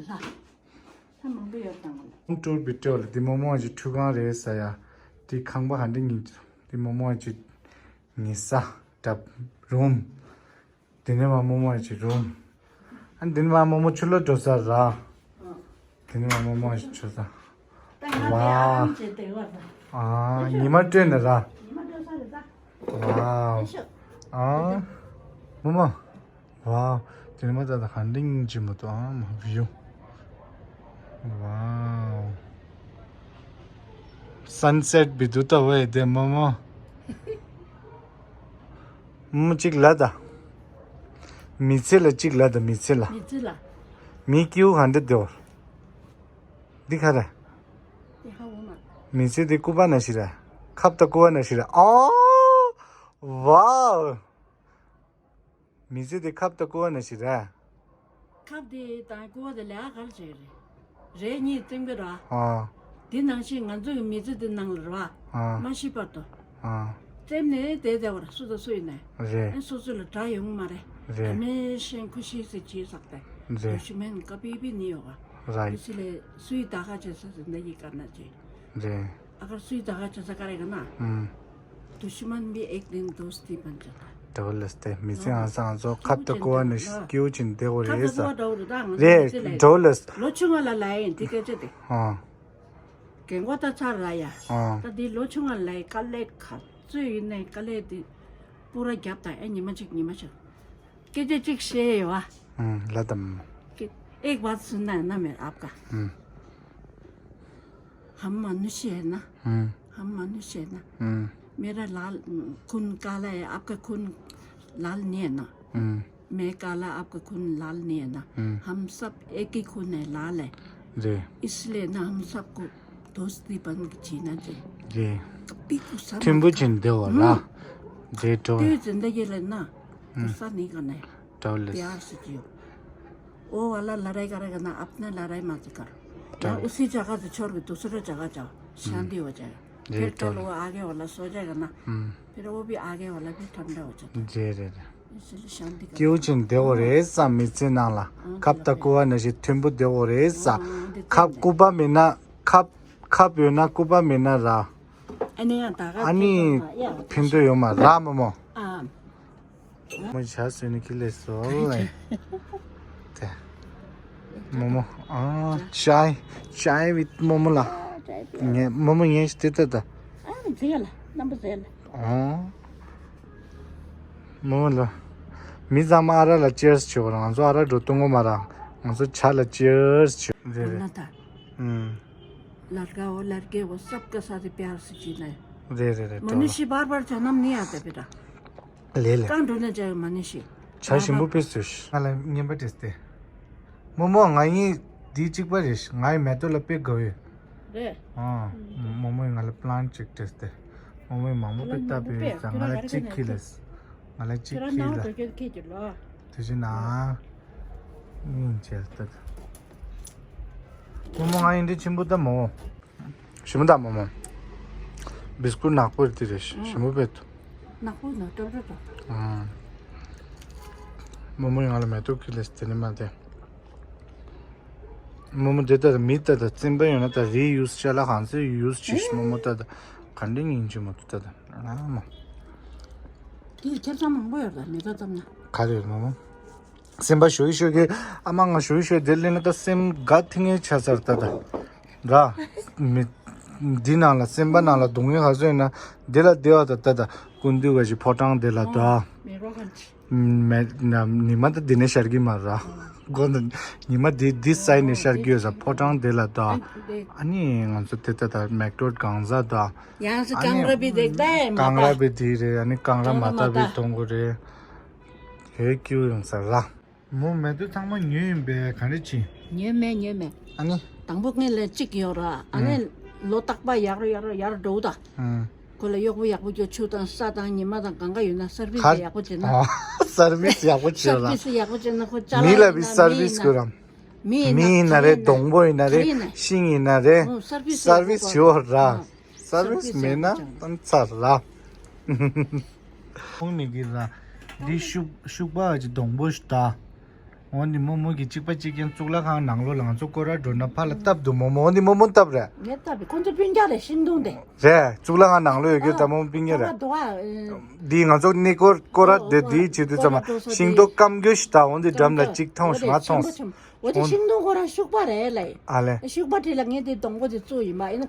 ད་མང་པོ་ཡོད་དང་། ཧོམ་ཊུར་བི་ཌི་ཡོ་ལ་འདི་རྨོ་མོ་གི་ཁྲུས་ཁང་རེད་ཟེར་ཡ། འདི་ཁང་པ་ག་འདྲ་ཡིན། འདི་རྨོ་མོ་གི་ཉལ་ས། ཌབ་རུམ། འདི་ནས་མར་རྨོ་མོ་གི་རུམ། ཨ་འདི་ནས་མར་རྨོ་མོ་ཆུ་ལོག་འགྲོ་ས་ར། འདི་ནས་མར་རྨོ་མོ་གི་ཆུ་ས། ད་ང་དེ་ཨ་རམ་བྱེད་བསྡད་པ་དང་། ཨ་ཉི་མ་སྤྲོས་ནས་ར། ཉི་མ་སྤྲོས་ས་རེད་ད། ཝའོ། ཨ། རྨོ་མོ། ཝའོ། དེ་ནས་མ་ད་ད་ག་འདྲ་སྙིང་རྗེ་མོ་འདུག་ཨ་མ་བིའུ། ཝའོ། སན་སེཊ་བི་འདུག་ད་ཝེ་དེ་རྨོ་མོ། རྨོ་མོ་གཅིག་ལ་ད། མི་ཚེ་ལ་གཅིག་ལ་ད་མི་ཚེ་ལ། མི་ཚེ་ལ། མི་སྐྱིའུ་ག་འདྲ་འདུག་འདི་ག་རེ། དེ་ཧ་འོ་མ། མི་ཚེ་འདི་སྐུད་པ་ནང་བཞིན་རེད། ཁབ་དང་སྐུད་པ་ནང་བཞིན་རེད། ཨོ། ཝའོ། མི་ཚེ་འདི་ཁབ་དང་སྐུད་པ་ནང་བཞིན་རེད། ཁབ་དེ་དང་སྐུད་པ་དེ་ལས་ཀ་ག་རེ་བྱེད་རེད། རེད་གཉིས་བཙེམ་གི་ར། ཨ། འདི་ནང་བཞིན་ང་ཚོ་གི་མི་ཚེ་འདི་ནང་ལ་ར། ཨ། མ་ཤི་བར་དུ། ཨ། བཙེམ་ནས་བསྡད་བསྡད་པར་སུ་དང་སུ་ཡིན་ནའི། རེད། ཨེ་སོ་སོ་ལ་དགྲ་ཡོང་མ་རེད། རེད། དེ་མིན་ཤེན་ཁུ་ཤི་སི་ཇི་སག་ཏེ། རེད། དུ་ཤི་མེན་ཀ་པི་པི་ནི་ཡོ་ག་ར། དུ་ཤི་ལས་སུའི་ད་ག་བྱེད་ས་ཟིན་ད་ཡི་ཀ་ན་ཅི། རེད། अगर सुई धागा जैसा करेगा ना, हम्म। दुश्मन भी एक दिन दोस्ती बन जाता है। ད་ལས་ཏེ་མི་ཚེ་ཨང་སང་ཚོ་ཁབ་ཏུ་ཀོ་བ་ནི་སྐྱིའུ་ཅིན་དེ་གོ་རེད་ས། རེད་ད་ལས། ལོ་ཆུང་བ་ལ་ལ་ཡིན་དེ་སྐད་ཆ་དེ། ཨ། རྒན་གོ་ད་ཚར་ར་ཡ། ཨ། ད་དེ་ལོ་ཆུང་བ་ལ་ཡི་དཀའ་ལས་ག་ཚོད་ཡིན་ནའི་དཀའ་ལས་དེ་པུ་ར་རྒྱབ་དང་ཨེ་ཉི་མ་གཅིག་ཉི་མ་གཅིག་སྐད་ཆ་གཅིག་བཤད་ཡོད་བ། ཨུམ། ལ་དམ། एक बात सुनना है ना मेरा आपका। ཨུམ། हम मनुष्य है ना। ཨུམ། हम मनुष्य है ना। ཨུམ། मेरा लाल खून काला है, आपका खून लाल नहीं है ना। ཨུམ། मैं काला, आपका खून लाल नहीं है ना। ཨུམ། हम सब एक ही खून है, लाल है। जी। इसलिए ना हम सबको दोस्ती बन के जीना चाहिए। जी। कभी गुस्सा मत कर। མཐུན་པོ་བྱས་ནས་བསྡད་དགོས་ལ། ཨུམ། འདྲེ་འགྲོ། དུས་འཛིན་བདག་ཡིན་ལ་ན། ཨུམ། गुस्सा नहीं करना है। ལ། प्यार से जियो। वो वाला लड़ाई करेगा ना, अपना लड़ाई मत कर। ना उसी जगह से छोड़ के दूसरा जगह जाओ, शांति हो जाएगा। फिर कल वो आगे वाला सो जाएगा ना, फिर वो भी आगे वाला भी ठंडा हो जाता है। जी, जी, जी। इसलिए शांति का। སྐྱིའུ་ཅིན་བསྡད་དགོས་རེད་ས་མི་ཚེ་ནང་ལ། ཁབ་དང་ཀོ་བ་ནང་བཞིན་མཐུན་པོ་བསྡད་དགོས་རེད་ས། ཁབ་ཀོ་བ་མེད་ན་ཁབ། ཁབ་ཡོད་ན་ཀོ་བ་མེད་ན་ར། ཨ་ནི་ཡང་ད་ག་ཨ་ནི་ཕན་ཐོགས་ཡོད་མ་ཡ། ཕན་ཐོགས་ཡོད་མ་ར་རྨོ་མོ། ཨ། རྨོ་མོ་ཇ་བཟོས་ནས་ཁྱེར་སླེབས་སོང་ལེ། དེ། རྨོ་མོ། ཨ། ཅའི། ཅའི་ཝིད་རྨོ་མོ་ལ། ངས་རྨོ་མོ་ངས་ཞིག་དེ་ལྟ་ད། ཨ་ཟེར་ལ་རྣམ་པ་ཟེར་ལ། ཨ། རྨོ་མོ་ལ། མི་ཚང་མ་ཨ་ར་ལ་ཅི་ཡར་སི་བྱེད་དགོས་ར། ང་ཚོ་ཨ་ར་འགྲོ་གཏོང་གོ་མ་ར། ང་ཚོ་ཇ་ལ་ཅི་ཡར་སི་བྱེད་དགོས་རེད། ཨུམ། लड़का हो लड़के हो सबके साथ प्यार से जीना है। रे रे रे। मनुष्य बार बार जन्म नहीं आता बेटा। ले ले। कहाँ ढूंढना चाहिए मनुष्य? ཇ་ཞིམ་པོ་དཔེ་བཟོས་ཤག་ང་ལ་རྔན་པ་སྤྲད་དེ། རྨོ་མོ་ང་གཉིས་འདི་གཅིག་པ་རེད། ང་ཡི་མེ་ཏོག་ལ་དཔེ་དགའ་བོ་ཡོད། རེད། ཨ། རྨོ་མོས་ང་ལ་པི་ལན་གཅིག་སྤྲད་དེ། རྨོ་མོས་མང་པོ་དཔེ་ལྟ་བུ་ཡོད་ས། ང་ལ་གཅིག་ཁྱེར་ལས། ང་ལ་གཅིག་ཁྱེར་ལ། དེ་བཞིན་ན། སྙིང་རྗེ་ལྟ། རྨོ་མོ་ང་ཡི་འདི་ཆེན་པོ་ད་མོ། ཞིམ་པོ་དང་རྨོ་མོ། བིས་ཀུ་ནག་པོ་རེད་དེ་རེད། ཞིམ་པོ་དཔེ་འདུག་ནག་པོ་ནག་ཏོག་ཏོ་དང་། རྨོ་མོས་ང་ལ་མེ་ཏོག་ཁྱེར་ལས་དེ་ནས་མ་དེ། རྨོ་མོ་དེ་ལྟར་མི་ལྟ་དང་བཙེམ་པ་ཡོད་ན་ད་རི་ཡུ་སི་བྱས་ལ་གང་ཚེ་ཡུ་སི་བྱེད་ཤི། རྨོ་མོ་ལྟ་དང་ག་འདྲ་སྙིང་རྗེ་མོ་འདུག་ལྟ་དང་ཨ་མ། དེ་ཁྱེར་ཚང་མང་པོ་ཡོད་ལ་མེ་ཏོག་བཙེམ་ན། ག་རེ་རེད་རྨོ་མོ། སེམས་པ་ཞོ་ཡི་ཞོ་གི་ཨ་མ་ང་ཞོ་ཡི་ཞོ་དེ་ལེན་ན་ད་སེམས་དགའ་ཐིང་ངེ་ཆ་ཚར་ད་ད། ར། མི། འདི་ནང་ལ་སེམས་པ་ནང་ལ་སྡུག་བསྔལ་ག་ཚོད་ཡོད་ན་དེ་ལ་བདེ་བ་ད་ད་ད་ཀུན་འདུས་ག་ཞིག་ཕོ་བྲང་དེ་ལ་ད། མེ་རོ་ག་ཅི། མེ་ན་ཉི་མ་ད་འདི་ནས་ཤར་གི་མ་ར། དགོ་ན་ཉི་མ་འདི་འདི་སའི་ནས་ཤར་གི་ཡོད་ས་ཕོ་བྲང་དེ་ལ་ད། ཨ་ནི་ང་ཚོ་དེ་ད་ད་མེག་ཏོར་གང་ཟ་ད། ཡང་སི་གང་ར་བི་དེ་ད་མ་གང་ར་བི་དེ་རེད། ཨ་ནི་གང་ར་མ་ད་བི་གཏོང་གི་རེད། ཧེ་ཀྱུ་ཡོང་ས་ར། མོ་མེ་ཏོག་ཚང་མ་ཉོས་ཡིན་པས་ག་འདྲ་བྱེད། ཉོས་མེད་ཉོས་མེད། ཨ་ནི། དང་པོ་ངས་ལན་གཅིག་ཡོད་ར། ཨ་ནི་ཨུམ། ལོ་རྟག་པ་ཡར་ཡར་ཡར་འགྲོ་ད། ཨུམ། ཁོ་ལ་གཡོག་པོ་ཡག་པོ་སྐྱོ། ཆུ་དང་ས་དང་ཉི་མ་དང་གང་ག་ཡོད་ན་སར་བིས་ཁ་ཡག་པོ་བྱེད་ན། ཨ། སར་བིས་ཡག་པོ་བྱེད་སར་ར། བིས་ཡག་པོ་བྱེད་ན་ཁོ་ཅ་ལག་མི་ལ་ཡིན་བི་ན་སར་མི་བིས་ཡིན་ན་དགོས་རམ། མི་ཡིན་ན་མི་ཡིན་ན་ཅ་ལག་རེད། ཡིན་ན་སྡོང་པོ་ཡིན་ན་ག་རེ་རེད། ཡིན་ན། ཤིང་ཡིན་ན་རེད། ཨོ་སར་བིས་སར་ཡག་པོ་བིས་དགོས་ཡོད་ར། ར། སར་སར་བིས་བིས་མེད་ན་ཡག་པོ་བྱེད་ན་ཏང་ཚར་ར། ཁོང་མི་གི་ར། འདི་ཤུག་ཤུག་པ་ཅིག་སྡོང་པོ་ཞིག་ད། འོ་འདི་རྨོ་མོ་གི་གཅིག་པ་གཅིག་རྐྱང་གཙུག་ལག་ཁང་ནང་ལོགས་ལ་ང་ཚོ་སྐོར་ར་འགྲོ་ན་ཕར་ལ་སྟབས་འདུག་རྨོ་མོ། འོ་འདི་རྨོ་མོ་སྟབས་རེད། ངས་སྟབས་རེད། ཁོང་ཚོ་སྤུན་ཀྱག་རེད། ཤིང་སྡོང་དེ་རེད། གཙུག་ལག་ཁང་ནང་ལོགས་ཡོད་རྒྱུ་ད་རྨོ་མོ་སྤུན་ཀྱག་རེད། འདི་ང་ཚོ་གནས་སྐོར་སྐོར་ར་དེ་འདི་བྱེད་དུས་ཙམ་མ་ཤིང་སྡོང་སྐམ་རྒྱུ་ཞིག་ད། འོ་འདི་འགྲམ་ལ་གཅིག་མཐོང་ཞིག་ང་མཐོང་ཞིག་འོ་དེ་ཤིང་སྡོང་ཁོ་རང་ཤུག་པ་རེད་ལ། ཨ་ལེ། ཤུག་པ་དེ་ལ་ངས་དེ་སྡོང་པོ་དེ་བཙུགས་ཡིན་པ་ཡིན་ན།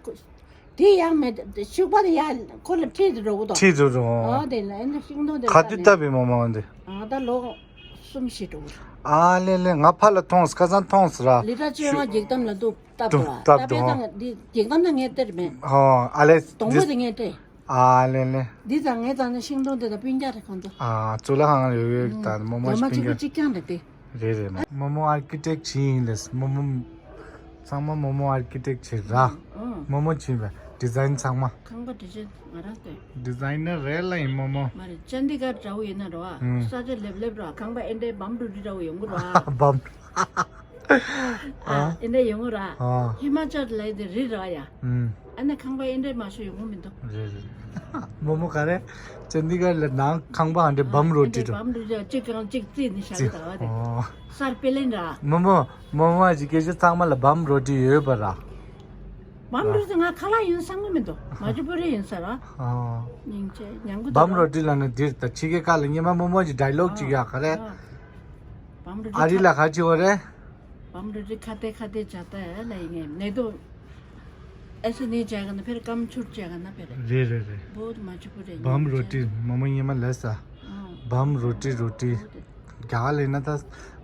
དེ་ཡང་མེད། ཤུག་པ་དེ་ཡང་ཁོ་ལ་ཁྲིད་དུ་འགྲོ་གི་འདུག་ཁྲིད་དུ་འགྲོ། ཨ་དེ་ལ་ཨེ་ན་ཤིང་སྡོང་དེ་ག་དུས་བཏབ་པའི་རྨོ་མོ་འདི། ཨ་ད་ལོ་གསུམ་བཞི་འགྲོ་གི་རེད། ཨ་ལེ་ལེ། ང་ཕར་ལ་མཐོང་སོང་། ཁ་སང་མཐོང་སོང་ར། ལི་ཊར་བཅོ་ལྔ་ཤུག་བརྒྱད་ཐམ་ལ་འདུག་བཏབ་འདུག་འདུག་བཏབ་བཏབ་འདུག་དང་འདི་བརྒྱད་ཐམ་ན་ངས་སྟེར་མེད། ཨོ་ཨ་ལེ། སྡོང་པོ་དེ་ངས་སྤྲད། ཨ་ལེ་ལེ། འདི་དང་ངས་དང་ནི་ཤིང་སྡོང་དེ་དང་སྤུན་ཀྱག་རེད་ཁོང་ཚོ། ཨ་གཙུག་ལག་ཁང་ཡོད་ཡོད་དང་རྨོ་མོ་ཞིག་སྤུན་ཀྱག་གཅིག་རྐྱང་རེད་དེ། རེད་རེད། རྨོ་མོ་ཨར་ཀི་ཊེག་བྱེད་ཡིན་ལས། རྨོ་མོ་ཚང་མ་རྨོ་མོ་ཨར་ཀི་ཊེག་བྱེད་ར། ཨང་། རྨོ་མོ་བྱེད་པ་ཌི་ཛའིན་ཚང་མ། ཁང་པ་ཌི་ཛའིན་ང་རང་བཏོན། ཌི་ཛའིན་ནར་རེད་ལ་ཡིན་རྨོ་མོ། མ་རེད། ཅན་དི་གར་འདྲ་བོ་ཡིན་ན་རོ། ཨང་། ས་ཆ་ལེབ་ལེབ་རོ། ཁང་པ་ཨེ་འདྲའི་བམ་རུ་རི་འདྲ་བོ་ཡོང་གི་རོ། བམ། ཨ་ཨེ་འདྲ་ཡོང་གི་རོ། ཨ་ཧི་མ་ཅལ་ལ་ཡི་དེ་རི་རོ་ཡ། ཨང་། ཨ་ནི་ཁང་པ་ཨེ་འདྲའི་མ་ཤོ་ཡོང་གི་མི་འདུག་རེད་རེད། རྨོ་མོ་ག་རེ། ཅན་དི་གར་ལ་ནང་ཁང་པ་ཨ་འདྲའི་བམ་རོ་ཊི་འགྲོ། བམ་རོ་ཊི་གཅིག་གང་གཅིག་རྩིས་ནི་ཤ་རི་དག་བ་དེ། ཨོ། སར་པེ་ལེན་ར། རྨོ་མོ། རྨོ་མོ་ཨ་ཅི་སྐད་ཆ་ཚང་མ་ལ་བམ་རོ་ཊི་ཡོད་པ་ར། བམ་རོ་ཊི་ང་ཁ་ལག་ཡིན་བསམ་གི་མི་འདུག་མ་ཅུ་པུ་རི་ཡིན་ས་ར། ཨོ། སྙིང་རྗེ་ཉང་གུ་བམ་རོ་ཊི་ལ་ནི་འདིར་ད་ཕྱི་རྒྱལ་ཁག་ལ་སྔོན་མ་རྨོ་མོ་ཨ་ཅི་ཌའི་ལོག་ཅིག་ཡ་ག་རེ། བམ་རོ་ཊི་ཨ་རི་ལ་ག་ཅི་བ་རེད། བམ་རུ་རི་ཁ་ཏེ་ཁ་ཏེ་བྱ་ད་ལ་ཡིན་ངེས་ནེ་དོ། ཨེ་སི་ནི་བྱ་ག་ན་ཕེར་ཀམ་ཆུར་བྱ་ག་ན་ཕེར། རེད་རེད་རེད། བོད་མ་ཆུ་པུ་རེད། བམ་རོ་ཊི་རྨོ་མོ་སྔོན་མ་ལས་ས། ཨང་། བམ་རོ་ཊི་རོ་ཊི། རྒྱ་གར་ལས་ན་ད་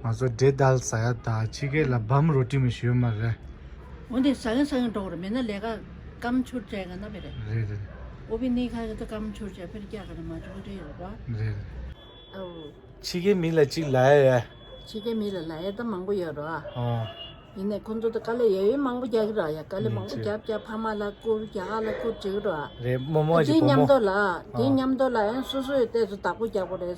ང་ཚོ་འབྲས་དལ་ཟ་ཡ་ད་ཕྱི་རྒྱལ་ལ་བམ་རོ་ཊི་མི་ཞུ་མ་རེད། འོན་ཏེ་ཟ་གིན་ཟ་གིན་འགྲོ་གི་རེད། མེད་ན་ལས་ཀ་ཀམ་ཆུར་བྱ་ག་ན་ཕེར། རེད་རེད། ཨོ་བི་ནི་ཁ་གི་ད་ཀམ་ཆུར་བྱ་ཕེར་རྒྱ་ག་ན་མ་ཆུ་པུ་རེད་ཡོད་ར། རེད་རེད། ཨོ། ཕྱི་རྒྱལ་མི་ལ་གཅིག་ལབ་ཡ་ཡ། ཕྱི་རྒྱལ་མི་ལ་ལབ་ཡ་ད་མང་པོ་ཡོད་རོ། ཨ། ཡིན་ནའི་ཁོང་ཚོ་ད་དཀའ་ལས་ཡོད་ཡོད་མང་པོ་རྒྱག་གི་རོ་ཡ། དཀའ་ལས་མང་པོ་རྒྱབ་རྒྱབ་ཕ་མ་ལ་བསྐུར་རྒྱ་གར་ལ་བསྐུར་བྱེད་གི་རོ། རེད། རྨོ་མོ་ཨ་ཅི་དེ་བུ་མོ། མཉམ་དུ་ལ་དེ་ཨ་མཉམ་དུ་ལ་ཡང་སོ་སོའི་ལྟས་སུ་བདག་པོ་རྒྱག་དགོས་རེད།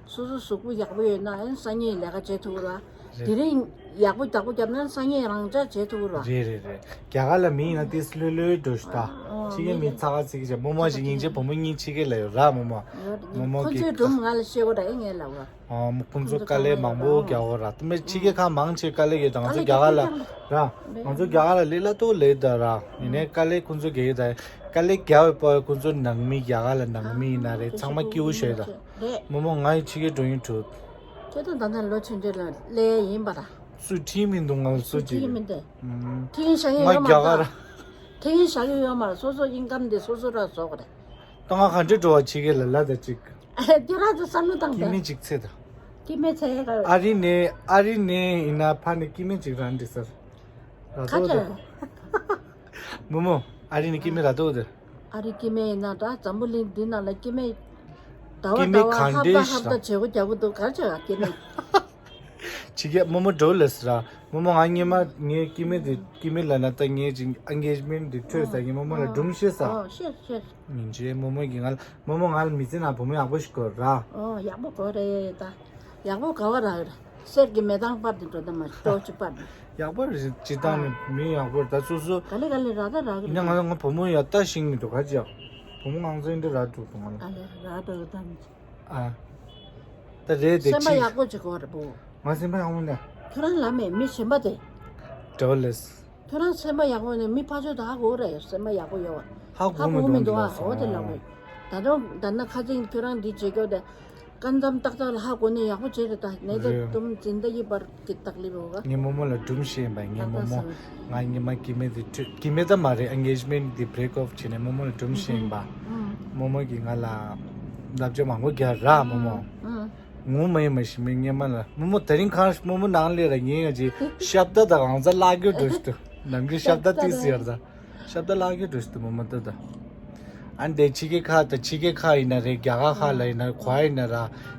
སོ་སོ་གཟུགས་པོ་ཡག་པོ་ཡོད་ན་ཡང་སང་ཉིན་ལས་ཀ་བྱེད་ཐུབ་རོ། རེད། དེ་རིང་ཡག་པོ་བདག་པོ་བརྒྱབ་ན་སང་ཉིན་རང་འཇགས་བྱེད་ཐུབ་རོ། རེད་རེད་རེད། རྒྱ་གར་ལ་མི་ཡིན་ན་ཏིས་ལྷོད་ལྷོད་འགྲོ་ཞུ་ད། ཨོ་ཕྱི་རྒྱལ་མི་ཚ་ག་ཚིག་བྱས། རྨོ་མོ་ཞིག་སྙིང་རྗེ་བུ་མོ་གཉིས་ཕྱི་རྒྱལ་ལ་ཡོད་ར་རྨོ་མོ། རྨོ་མོ་ཁོ་གི་ཚོའི་སྒྲུང་ང་ལ་བཤད་དགོས་ར་ཨེ་ངས་ལབ་ར། ཨོ་ཁོང་ཚོ་དཀའ་ལས་མང་པོ་རྒྱག་འོ་ར། དེ་མིན་ཕྱི་རྒྱལ་ཁག་མང་ཆེ་དཀའ་ལས་རྒྱག་ད་ང་ཚོ་རྒྱ་གར་ལ་ར། ང་ཚོ་རྒྱ་གར་ལ་ལས་སླ་ཏོ་ལས་ད་ར། ཡིན་ནའི་དཀའ་ལས་ཁོང་ཚོ་རྒྱག་གི་ད། དཀའ་ལས་རྒྱག་པའི་པ་ཁོང་ཚོ་ནང་མི་རྒྱ་གར་ལ་ནང་མི་ཡིན་ན་རེད། ཚང་མ་སྐྱིད་པོ་བྱས་ད། རྨོ་མོ་ང་ཡི་ཕྱི་རྒྱལ་འགྲོ་ཡིན་དྲུག་ཁྱེད་ཚོ་ད་ལྟ་ལོ་ཆུང་ཆུང་ལ་ལས་ཡིན་པ་ར། སུ་ཁྲིད་མི་འདུག་ང་ལ་སུ་ཁྲིད་མི་འདུག་ཁྲིད་ཤག་ཡོད་མ་རེད། ཁྲིད་ཤག་ཡོད་མ་རེད། སོ་སོ་ཨིན་ཀམ་དེ་སོ་སོ་ར་བཟོ་དགོས་རེད། ད་ང་ག་འདྲ་འགྲོ་བ་ཕྱི་རྒྱལ་ལ་ལ་ད་ཅིག་ཁྱེད་རང་ཚོ་བསམ་བློ་བཏང་ད། སྐྱེ་དམན་ཅིག་ཚེ་ད། སྐྱེ་དམན་ཚེ་ཡ་ག་ཨ་རི་ནས་ཨ་རི་ནས་ཡིན་ན་ཕ་ནས་སྐྱེ་དམན་ཅིག་རང་འདི་སར། ར་ཁ་ཏོག་ཏོ། ཆ། རྨོ་མོ་ཨ་རི་ནས་སྐྱེ་དམན་ར་ཏོག་ཏོ། ཨ་རི་སྐྱེ་དམན་ཡིན་ན་ད་འཛམ་བུ་གླིང་འདི་ནང་ལ་སྐྱེ་དམན། ཟླ་བ་སྐྱེ་དམན་ཟླ་བ་གང་ཧབ་ད་འདྲས་ཧབ་ད་ཤག་བྱེད་སྒོ་རྒྱག་གི་འདུག་ག་རེ་བྱེད་ག་སྐྱེ་དམན། ཕྱི་རྒྱལ་རྨོ་མོ་འགྲོ་ལས་ར། རྨོ་མོ་ང་སྔོན་མ་ངའི་སྐྱེ་དམན་དེ་སྐྱེ་དམན་ལབ་ན་ད་ངའི་ཅིག་ཨེན་གེཇ་མེན་དེ་འཕྲོད་ས་ཡིན། རྨོ་མོ་ལ་སྒྲུང་བཤད་ས། ཨོ་བཤད་བཤད། ཡིན་ཅེ་རྨོ་མོ་གིས་ང་ལ་རྨོ་མོ་ང་ལ་མི་ཚེ་ནང་བུ་མོ་ཡག་པོ་ཞིག་དགོས་ར། ཨོ་ཡག་པོ་དགོས་རེད་ད། ཡག་པོ་ག་བ་རག་ར། གསེར་གྱི་མེ་ཐང་སྤར་ཏེ་འགྲོ་ད་མ་ཏོག་ཅིག་སྤར་ཏེ། ཡག་པོ་རེད། སྤྱིར་བཏང་ནས་མི་ཡག་པོ་རེད་ད་སོ་སོ། ག་ལེ་ག་ལེ་རག་ད་རག་གི་རེད། ང་ང་བུ་མོ་ཡག་ད་ཤིང་མི་འདུག་ག་ཅི་ཡག་བུ་མོ་ང་ཚོ་འདི་རག་འགྲོ་འདུག་ང་ལ། ཨ་ལེ་རག་འགྲོ་གི་ད་མི། ཨ། ད་རེད་དེ་སེམས་པ་ཅི། ཡག་པོ་ཅིག་དགོས་རེད་བུ། ང་སེམས་པ་ཡག་པོ་འདུག་ཁྱོད་རང་ལ་མེད་མི་གཞན་པ་དེ། འགྲོ་ལེས། ཁྱོད་རང་སེམས་པ་ཡག་པོ་ནས་མི་ཕར་ཚུར་དུ་ཧ་གོ་རེད། སེམས་པ་ཡག་པོ་ཡོད་བ། ཧ་གོ་མི་འདུག་ཨ། འོ་དེ་ལ་གོ། ད་དུང་ད་ནི་ཁ་སང་ཁྱོད་རང་འདི་བྱེད་སྐྱོ་དེ། སྐབས་མཚམས་ཏག་ཏག་ལ་ཧ་གོ་ནས་ཡག་པོ་བྱས་རེད་ད། ནད་དེ་རེད། དུམ་ཛིན་ད་གི་བར་གྱི་དག་ལེ་བོ་ག་ངའི་རྨོ་མོ་ལ་སྒྲུང་བཤད་ཡིན་པ། ངའི་རྨོ་མོ། ང་ཉི་མ་སྐྱེ་དམན་དེ་འཕྲོད་སྐྱེ་དམན་ད་མ་རེད། ཨེན་གེཇ་མེན་དེ་བྷི་རེག་ཨོཕ་བྱས་ནས་རྨོ་མོ་ལ་སྒྲུང་བཤད་ཡིན་པ། རྨོ་མོ་གིས་ང་ལ་བསླབ་བྱ་མང་པོ་རྒྱག་ར་རྨོ་མོ། ངུ་མ་ཡིན་མ་ཤི་མི་སྔོན་མ་ལ་རྨོ་མོ་དེ་རིང་ཁར་རྨོ་མོ་ནང་ལས་ར་ངའི་ང་ཅི་ཤབ་ད་དང་ང་ཚ་བརླག་རྒྱུ་འགྲོ་ཞིག་ཏུ་ནམ་རྒྱུན་ཤབ་ད་ཏི་སི་ཡར་ད་ཤབ་ད་བརླག་རྒྱུ་འགྲོ་ཞིག་ཏུ་རྨོ་མོ་ད་ད། ཨ་འདས་ཕྱི་རྒྱལ་ཁག་ད་ཕྱི་རྒྱལ་ཁག་ཡིན་ན་རེད། རྒྱ་གར་ཁག་ལ་ཡིན་ན་ག་ཡིན་ན་ར།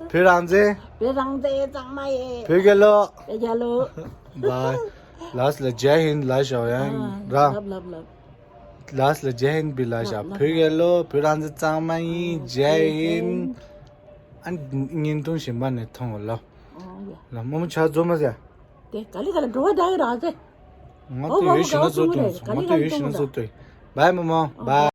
བོད་རང་བཙན། བོད་རང་བཙན་གཙང་མ་ཡིན། བོད་རྒྱལ་ལོ། བོད་རྒྱལ་ལོ། བཱའི། ལཱསི་ལ་ཇའི་ཧིན་ལབ་ཤོག་ཡང་ར། ལབ་ལབ་ལབ། ལཱསི་ལ་ཇའི་ཧིན་བི་ལབ་ཤོག་ལབ་ལབ། བོད་རྒྱལ་ལོ། བོད་རང་བཙན་གཙང་མ་ཡིན། ཇའི་ཧིན། ཨ། བརྙན་ཐུང་གཞན་པ་ནས་མཐོང་ལོ། ཨོ་ཡ། ལ་རྨོ་མོ་ཆ་རྫོགས་མ་ཟེར། དེ་ག་ལེ་ག་ལེ་འགྲོ་བ་འདྲ་གི་ར་ཟེ། ང་ཏོ་ཡོད་ཤི་ན་བཟོ་དོན་སོང་། ང་ཏོ་ཡོད་ཤི་ན་བཟོ་དོན། བཱའི་རྨོ་མོ། བཱའི།